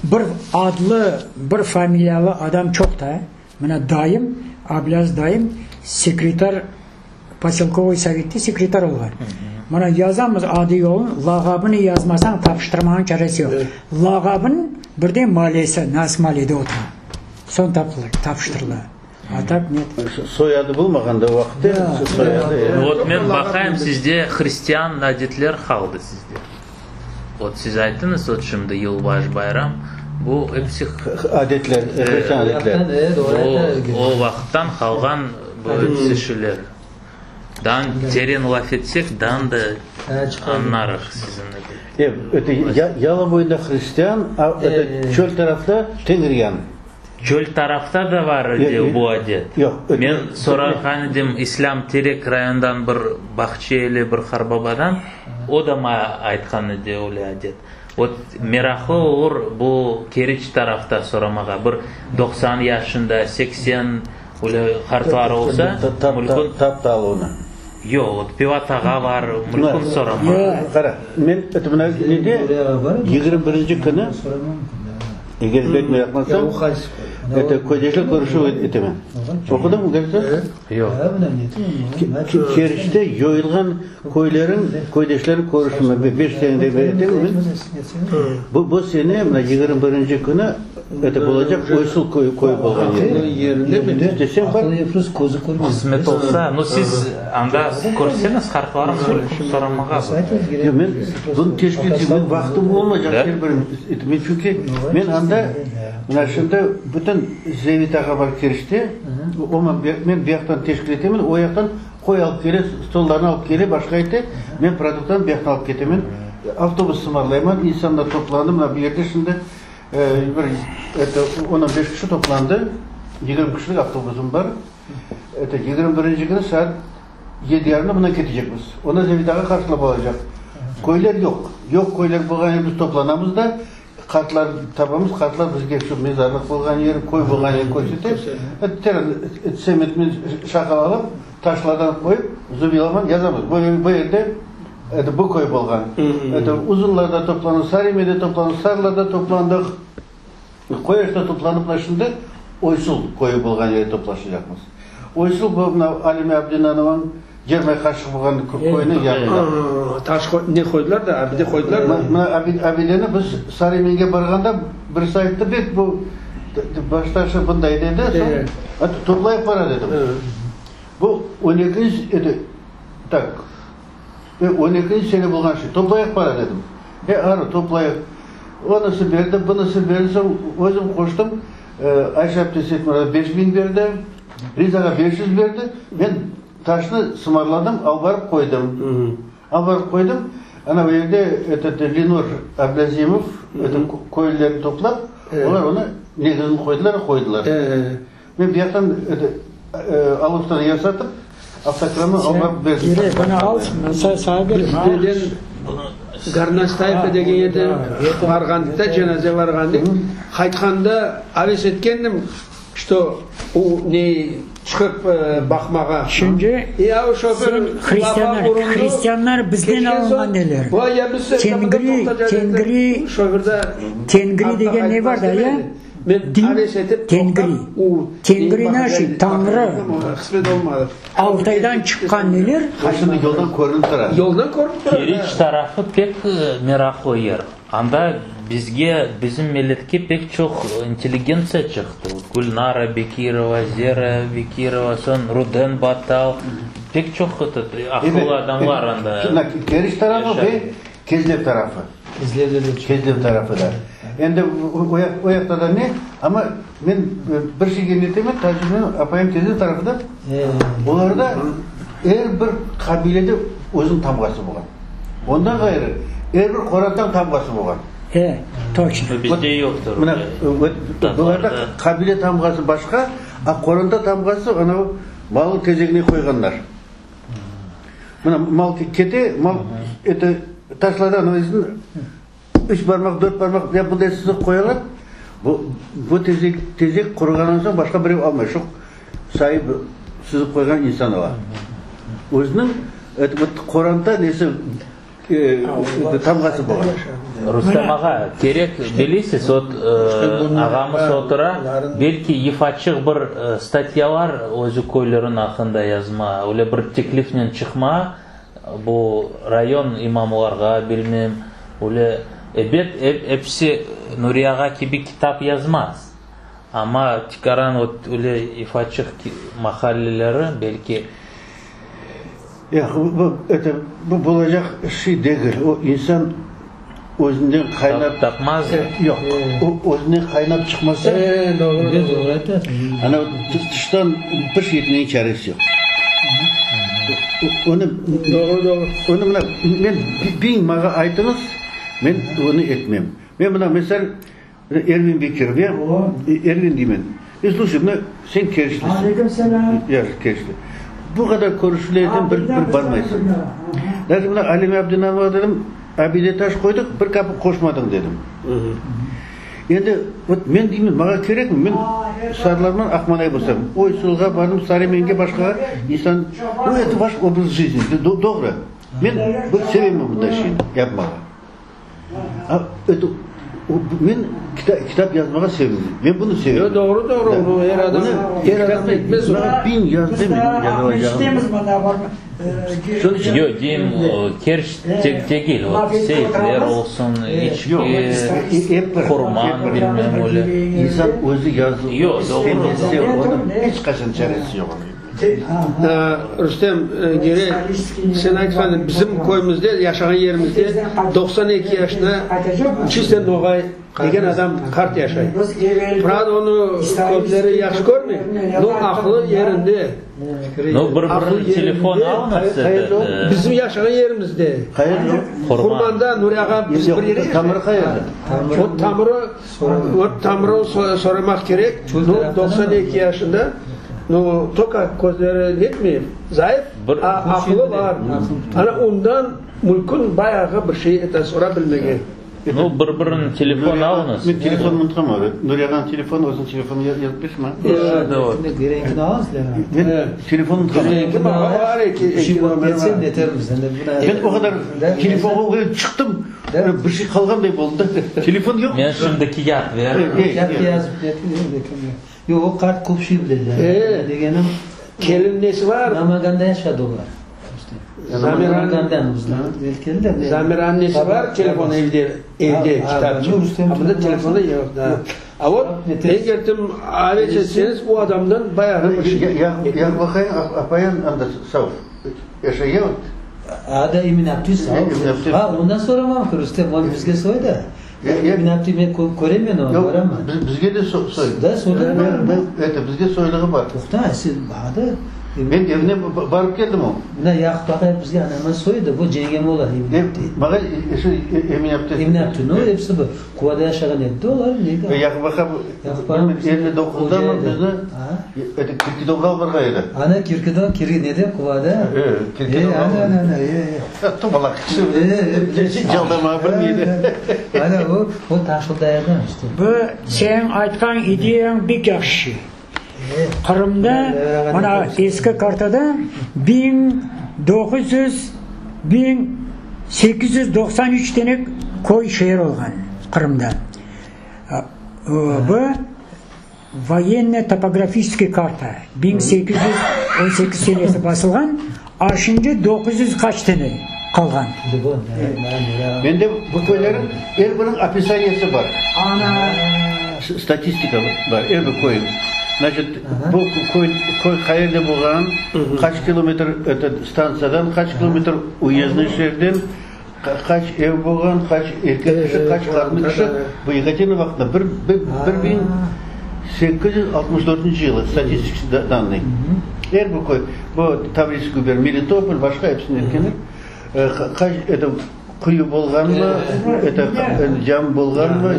Bir adlı, bir familiyalı adam çoq da. Mına dayım, Ablâz dayım, sekretar. Poselkovoy sovette sekretar olğan. Mına yazamız adı yolun, lağabını yazmasañ tapıştırmanıñ çaresi yoq. Lağabın birden maalesi, nas maalede otura. Soñ tapılır, tapıştırıla. A tak net. Soyadı bulmağan da o vaqıtte, soyadı. Vot men baqayım sizde hristian adetler qaldı sizde. Vot siz ayttıñız vot şimdi yılbaş bayram, bu episi. Adetler, hristian adetler. O, o vaqıttan qalğan bu episi şeyler. Daa teren laf etsek, daa da añlarıq siziñ. E, yalı boyunda hristian, a çöl tarafta tengrian. Çöl tarafta da var edi bu adet. Yoq. Men sorağan edim İslâm Terek rayonından bir Bağçaeli bir qarbabadan, o da maña aytqan edi öyle adet. Vot, meraqlı olur bu Keriç tarafta soramağa, bir 90 yaşında, 80 öyle qartlar olsa, mülkün. Taptı al onı. Yoq, vot Pivat ağa var, mülkün soramağa. Qara, men mına nede, 21-nci künü. Eger pek meraqlansañ, eto, köydeşler körüşüv etemen. Oqudıñmı gazeta? Yoq. Keriçte yoyulğan köyleriñ köydeşleri körüşüvi. Beş senede bir etemen men. Bu, bu sene, mına, 21-nci künü, eto, bolacaq Oysul köyü, köyü bolğan yerde. İstesen bar. Qısmet olsa, nu siz anda körseñiz qartlarım mülkün soramağa. Yoq, men bunı teşkil eteyim, men vaqtım olmaycaq er bir, men çünki men anda mına şimdi bütün Zevit ağa bar Keriçte, o men bu yaqtan teşkil etemen, o yaqtan qoy alıp kele, stollarnı alıp kele, başqa ete, men produktlarnı bu yaqtan alıp ketemen, avtobus sımarlayman, insanlar toplandı, mına bu yerde şimdi bir on, on beş kişi toplandı, 20 kişilik avtobusım bar, 21-nci künü saat Yedi yarımda bundan ketecekmiz. Ondan Zevit ağa qarşılap alacaq. Köyler yoq. Yoq köyler bolğan yer biz toplanamız da, qartlar tapamız, qartlar bizge şu mezarlıq bolğan yer, köy bolğan yer körsete. Teren tsementmen şaqal alıp, taşlardan qoyıp, zubilaman yazamız. Bu, bu yerde eto bu köy bolğan. Eto Uzunlarda toplandıq, Sarimede toplandıq, Sarılarda toplandıq. Qoyaşta toplanıp mına şimdi Oysul köyü bolğan yerde toplaşacaqmız. Oysul bu mına Alime Abdinanovanıñ Cermay Qaşıq bolğan köyüniñ yanında. Taş ne qoydılar da, abide qoydılar mı? Mına abideni biz Sarıymenge barğanda birisi ayttı, bek bu baş taşı bunday dedi, soñ toplayıp para dedim. Bu on ekinci edi, tak. E, on ekinci sene bolğan şey. Toplayıq para, dedim. E, arı, toplayıq. Onısı berdi, bunısı berdi. Soñ özüm qoştım. Ayşe apte Seytmuratova 5000 berdi. Rizağa 500 berdi. Men taşnı sımarladım, alıp barıp qoydım. Alıp barıp qoydım. Ana, o yerde etot Lenur Ablâzimov, eto köylülerni toplap, olar onı negizini qoydılar, qoydılar. Men bu yaqtan Alustanı yasatıp, avtokranı alıp berdim. Sen bunı al, sağa berim. Biz deden Gornostayevka degen yerde varğandık da, cenaze varğandık. Qaytqanda aves etkendim, çto o ne çıqıp baqmağa. Şimdi sen hristianlar, hristianlar bizden alınğan neler? Tengri, Tengri, Tengri degen ne bar da ya? Men Din, aves etip Tengri. toqtap, u Tengri neyi naşi, baqacaq, Tañrı. qısmet olmadı. Altaydan çıqqan neler? Ha, şimdi yoldan körünip tura. Yoldan körünip tura, Keriç tarafı pek meraqlı yer. Anda bizge, bizim milletke pek çoq intelligentsiya çıqtı. Gülnara Bekirova, Zera Bekirova, soñ Ruden Battal, pek çoq aqıllı adamlar anda Keriç tarafı ve Kezlev tarafı. Kezlev tarafı da. Endi o yaq, o yaqta da ne, amma men bir şeyge netemen, taaciplenem, apayım Kezlev tarafı da, olarda er bir qabilede özüniñ tamğası bolğan. Ondan ğayrı, er bir qorantanıñ tamğası bolğan. E, toçno. Bizde yoqtır. Mına, bularda qabile tamğası başqa, a qoranta tamğası anavı malnıñ tezegine qoyğanlar. Mına mal kete, mal eto taşlardan özüni üç barmaq, dört barmaq ya bunday sızıq qoyalar. Bu, bu tezek, tezek quruğandan soñ başqa birev almay. Şu saip sızıp qoyğan insan ala. Özüniñ eto qoranta nesi tamğası bolğan. Rustem ağa, kerek, bilesiz, ot, ağamız otura, belki yıfaçıq bir statyalar özü köylerin aqqında yazma, öyle bir teklifnen çıqma, bu rayon imamlarğa, bilmem, öyle, ebet, episi Nuri ağa kibi kitap yazmaz, amma tikaran ot, öyle yıfaçıq mahalleleri, belki. Yoq, bu, eto, bu bolacaq şey degil. O, insan özünden qaynap. Tapmaz. Yoq, o, özünden qaynap çıqmasa. E, doğru, doğru aytasıñ. Ana, tıştan bir şey etmege çaresi yoq. Onı, Doğru, doğru. Onı mına, men, biñ maña aytıñız, men onı etmem. Men mına, misal, Ervin Bekirov, ya, Ervin deymen. E, sluşay, mına sen Kerçlisin. Aleyküm selâm. Ya, Kerçli. Bu qadar körüşüvlerden bir, bir barmaysıñ. Даже mına Alime Abdinanovağa dedim, abide taş qoydıq, bir kapik qoşmadıñ dedim. Endi, vot, men deymen, maña kerekmi, men Sarılarman Aqmanay bolsam, Oysulğa bardım, Saremenge, başqağa, insan, nu, eto vaş obraz жизни, doğru. Men bu sevemen bunday şeyni yapmağa. Men kitap yazmağa sevmeyim. Men bunı sevem. Yo, doğru, doğru. Onı er adam, er adam etmez. Maña biñ yaz deme, yazacağım. Yo, deyim, Kerç tek degil, o, Seyitler olsun, İçki, Qurman, bilmem, öyle. İnsan özü yazıp istemese, onıñ iç qaçan çaresi yoq. Rustem, Girey, sen aytqan, bizim köyümizde, yaşağan yerimizde 92 yaşında çiste noğay degen adam, qart yaşay. Pravda, onı közleri yahşı körmey, no aqlı yerinde. No, bir-birini telefon alıñız. Bizim yaşağan yerimizde. Qurmanda, Nuri ağa, biz bir yerde yaşaymız. Tamırı qayerden? O tamırı, o tamırı soramaq kerek, no, 92 yaşında. Nu, toka közleri netmey, zayıf, a aqılı bar. Ana ondan mümkün bayağı bir şey eta sora bilmege. Nu, bir-birini telefon alıñız. Men telefonı unutqanman. Nuri ağanıñ telefonı, özüniñ telefonını yazıp bersin maña. Men telefonı unutqanman. Men o qadar telefonğa çıqtım, bir şey qalğanday boldı da. Telefon yoq. Men şimdiki yat ver. Yoq, o qart köp şey bile de. E, Degenim, kelin nesi bar? Namanganda yaşadı olar. Namangandan bizler keldiler. Zamira nesi bar, telefon evde, evde kitapçıq. A bunda telefonda yoq da. A vot, eger kim avet etseñiz, o adamdan bayağı bir şey. Ya baqayım, apayım anda sav yaşay, ya vot. A da Emin apte sav. A, ondan soramam ki, Rustem, o bizge soy da. Emin apte men köremen onı, baraman. Yoq, bizge de soy. Da, soyluğı bar. Eto, bizge soyluğı bar. Toqta, sen bağa da. Men evine barıp keldim o. Mına Yaqub aqay bizge anama soydı, bu cengem ola Emin apte. Mağa şu Emin apte. Emin apte, no, episi bir. Quvada yaşağan edi de olar, neydi? Yaqub aqa elli doquzda mı bizni eto, Kirkidonğa alıp barğan edi. Ana, Kirkidon, Kirgi, nede, Quvada? E, Kirkidonğa. E, ana, ana, ana, e, e. Tomalaq kişi, caldamağa bilmeydi. Ana, o, o Taşlıdayırdan işte. Bu seniñ aytqan ideyañ bek yahşı şey. Qırımda, mına eski kartada 1900, 1893 tane köy, şeer olğan Qırımda. Bu voyenno-topografiçeskiy karta, 1818 senesi basılğan, a şimdi 900 qaç tane qalğan. Mende bu köylerniñ er biriniñ opisaniyesi bar. Statistika bar er bir köyniñ. Значит, bu köy, köy qayerde bolğan, qaç kilometr eto stantsiyadan, qaç kilometr uyezdnoy şeerden, qaç ev bolğan, qaç erkek kişi, qaç qadın kişi. Bu Yekaterina vaqtında bir, bir, 1864 yılı statistik dannıy. Er bir köy, bu Tavrisk guber, Melitopol, başqa episini etkenler. Qaç eto quyu bolğanmı, eto cam bolğanmı,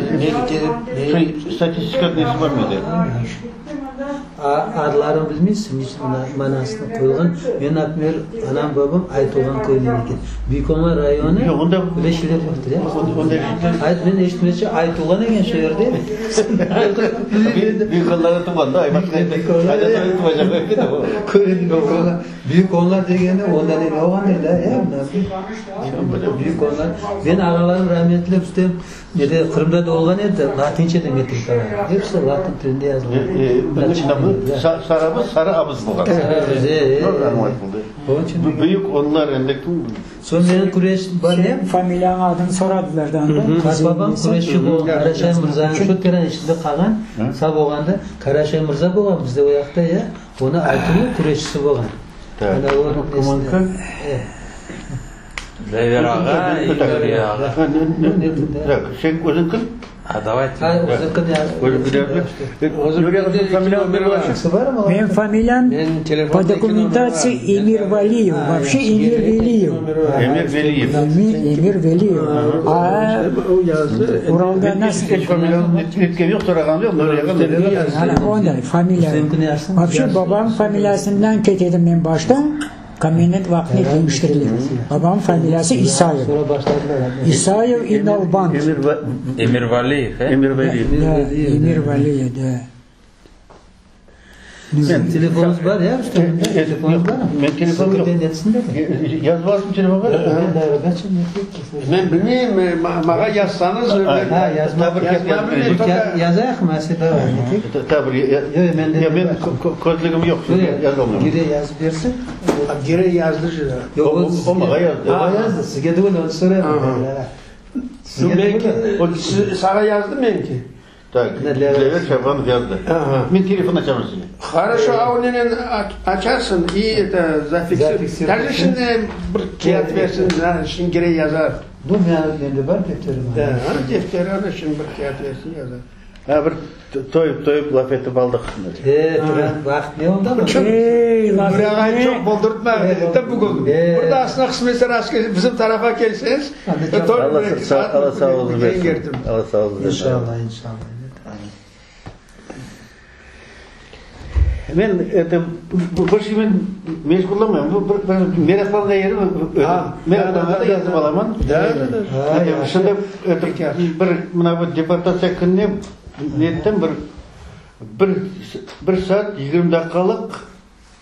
statistika nesi bar mende. Adlarını bilmeysiñ, niçün manasını qoyulğan. Men, naprimer, anam, babam Aytulğan köyünden eken. Büyükonlar rayonı, öyle şeyler yoqtır, ya? Ayt, men eşitmece Aytulğan eken şu yerde. Büyükonlarda tuvğan da, Büyük onlar degeni ondan evel olğandır da, ya? Büyük onlar. Men ağalarım rametli Rustem Nede, Qırımda da olğan edi, latince de metrikalar. Episi latin tilinde yazılğan. Sarabız, sarı abız bolğan. Sarabız, e, e. Onıñ içün. Büyük onlar endi kim? Soñ menim küreş bar em. Familiyanıñ adını soradılar da anda. Qartbabam küreşçi bolğan, Karaşay mırzanıñ şu teren içinde qalğan, sağ bolğanda, Karaşay mırza bolğan bizde o yaqta, ya, onı aytuvlı küreşçisi bolğan. Ana o nesinde. E. Rever ağa, Nuriye ağa. Sen özüñ kim? A, davayte. Menim familiyam po dokumentatsiya Emirvaliyev, voobşe Emir Veliyev. Emir Veliyev. Emir Veliyev. A Uralda nasıl? Onday familiya. Voobşe babam familiyasından ketedim men başta. Komendant vaqtını deñiştireler. Babamnıñ familiyası İsayev. İsayev i Nalbant. Emir Valiyev, e? Emir Valiyev. Da, Emir Valiyev, da. Telefonıñız bar ya, Rustem? Telefonıñız barmı? Men telefonım yoq. Yazıp telefonğa? Men bilmeyim, maña yazsañız. Ha, yazma. Yazayıqmı, Asya, davay, neteyik? Tabi, ya men közlügim yoq, yazalmayım. Girey yazıp bersin. Girey yazdı же. Yoq, o maña yazdı. O yazdı, sizge degil, onı sorayım. Sizge degil. Saña yazdı menki. Tak, Dilâver Şabanov yazdı. Men telefon açamam sizge. Horoşo, a onınen açarsıñ, i eto, zafiksir. Даже şimdi bir kâğıt bersin, şimdi Girey yazar. Bu mende bar defterim. Da, ana defteri, ana şimdi bir kâğıt bersin, yazar. Ha, bir toyıp-toyıp laf etip aldıq. E, vaqıt ne oldı ama? Ey, laf Nuri ağay etme. çoq boldurtma, da bugün. Bir daa aslında qısmetse rast kelse, bizim tarafa kelseñiz, Allah Allah sağlığınızı bersin. Allah sağlığınızı bersin. İnşallah, inşallah. Men eto, bir şeymen meşğullamayım. Bu bir meraqlanğan yerim, meraqlanğanda da yazıp alaman. Da, da, da. Şimdi eto, bir mına bu deportatsiya kününe nettim bir bir bir saat 20 daqqalıq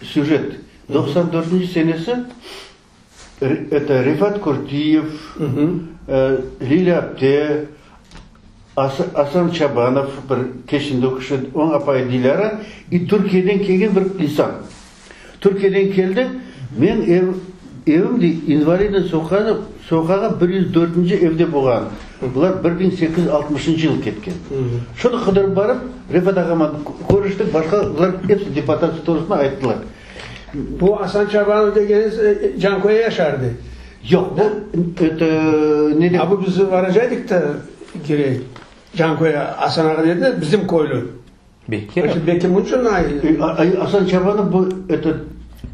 süjet. 94 senesi eto, Refat Kurtiyev, Lilâ apte, Asan Çabanov, bir keçindi o kişi, onıñ apayı Dilâra, i Türkiyeden kelgen bir insan. Türkiyeden keldi, men ev, evim dey, İnvalidnıy soqağı, soqağı 104-nci evde bolğan. Bular 1860-ıncı yıl ketken. Şunı qıdırıp barıp, Refat ağaman körüştik, başqa bular episi deportatsiya tolusını ayttılar. Bu Asan Çabanov degeniñiz Canköye yaşardı? Yoq, bu, eto, ne de. A bu biz varacaydık da, Girey, Canköye, Asan ağa dedi de, bizim köylü. Bekir. Bekir munça Asan Çabanov bu, eto.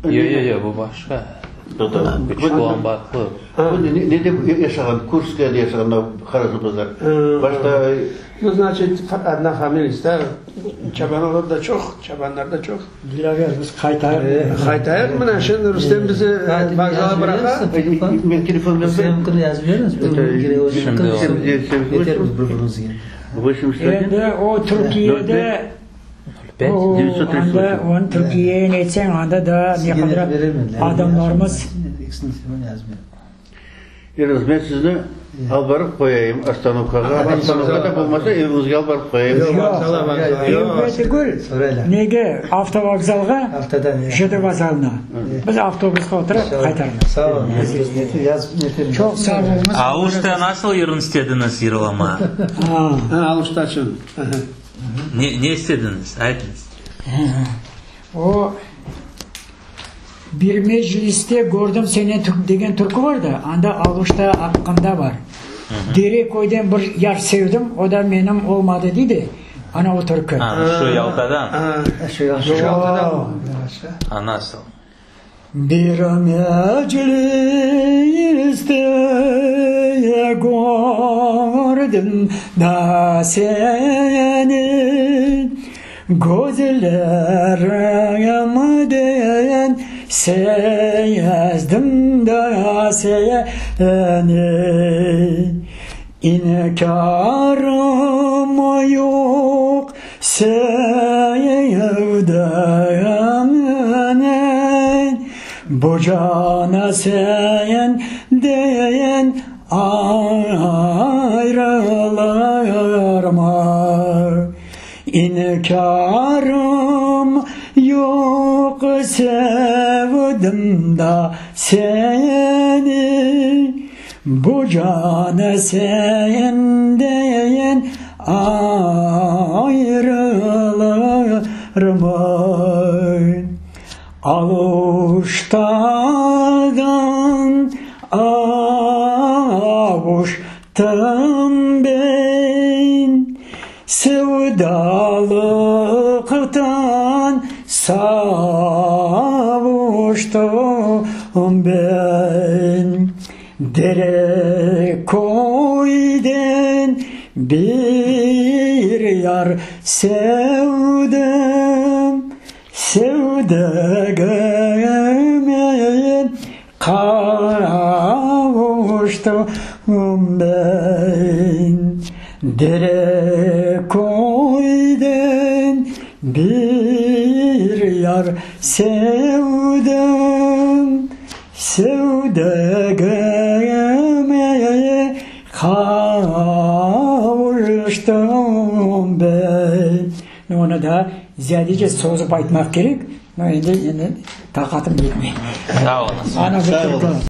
Yoq, yoq, yoq, bu başqa. Küçük Lambatlı. Bu ne de yaşağan, Kurskayada yaşağan, Qarasuvbazar. Başta. Nu, znaçit, odna familiyası, da? Çabanovlar da çoq, çabanlar da çoq. Dilâver, biz qaytayıqmı? Qaytayıq mına, şimdi Rustem bizi vokzalğa bıraqa. Men telefon Rustemniñkini yazıp beriñiz, yetermiz bir-birimizge. Endi o Türkiyede, o anda, onı Türkiyeye netseñ, anda daa ne qadar adamlarımız. Yalnız men sizni alıp barıp qoyayım ostanovkağa, ostanovkada bolmasa eviñizge alıp barıp qoyayım. Yoq, evge tügül, nege, avtovokzalğa, JD vokzalına. Biz avtobusqa oturıp qaytarmız. Sağ oluñ. Çoq sağ oluñız. Aluşta nasıl yırın istediñiz yırlama? Ha, Aluştaçın. Ne, ne istediñiz? Aytıñız. O. Bir mecliste kördim seni degen türkü bar da, anda Aluşta aqqında bar. Dereköyden bir yar sevdim, o da menim olmadı dey de, ana o türkü. A, şu Yaltadan? Şu Yaltadan. A, nasıl? Bir mecliste kördim da seni. Közlerimden sezdim da seni. İnkârım yoq sevdamnen, Bu can senden ayrılırmı? İnkârım yoq, sevdim da seni, Bu can senden ayrılırmı? Aluştadan avuştım ben, Sevdalıqtan savuştım ben. Dere köyden bir yar sevdim, Sevdigime qavuştım ben. Dere köyden bir yar sevdim, Sevdigime qavuştım ben. Onı daa ziyadece sozıp aytmaq kerek, no endi, endi taqatım yetmey. Sağ oluñız. Ana bu türkü.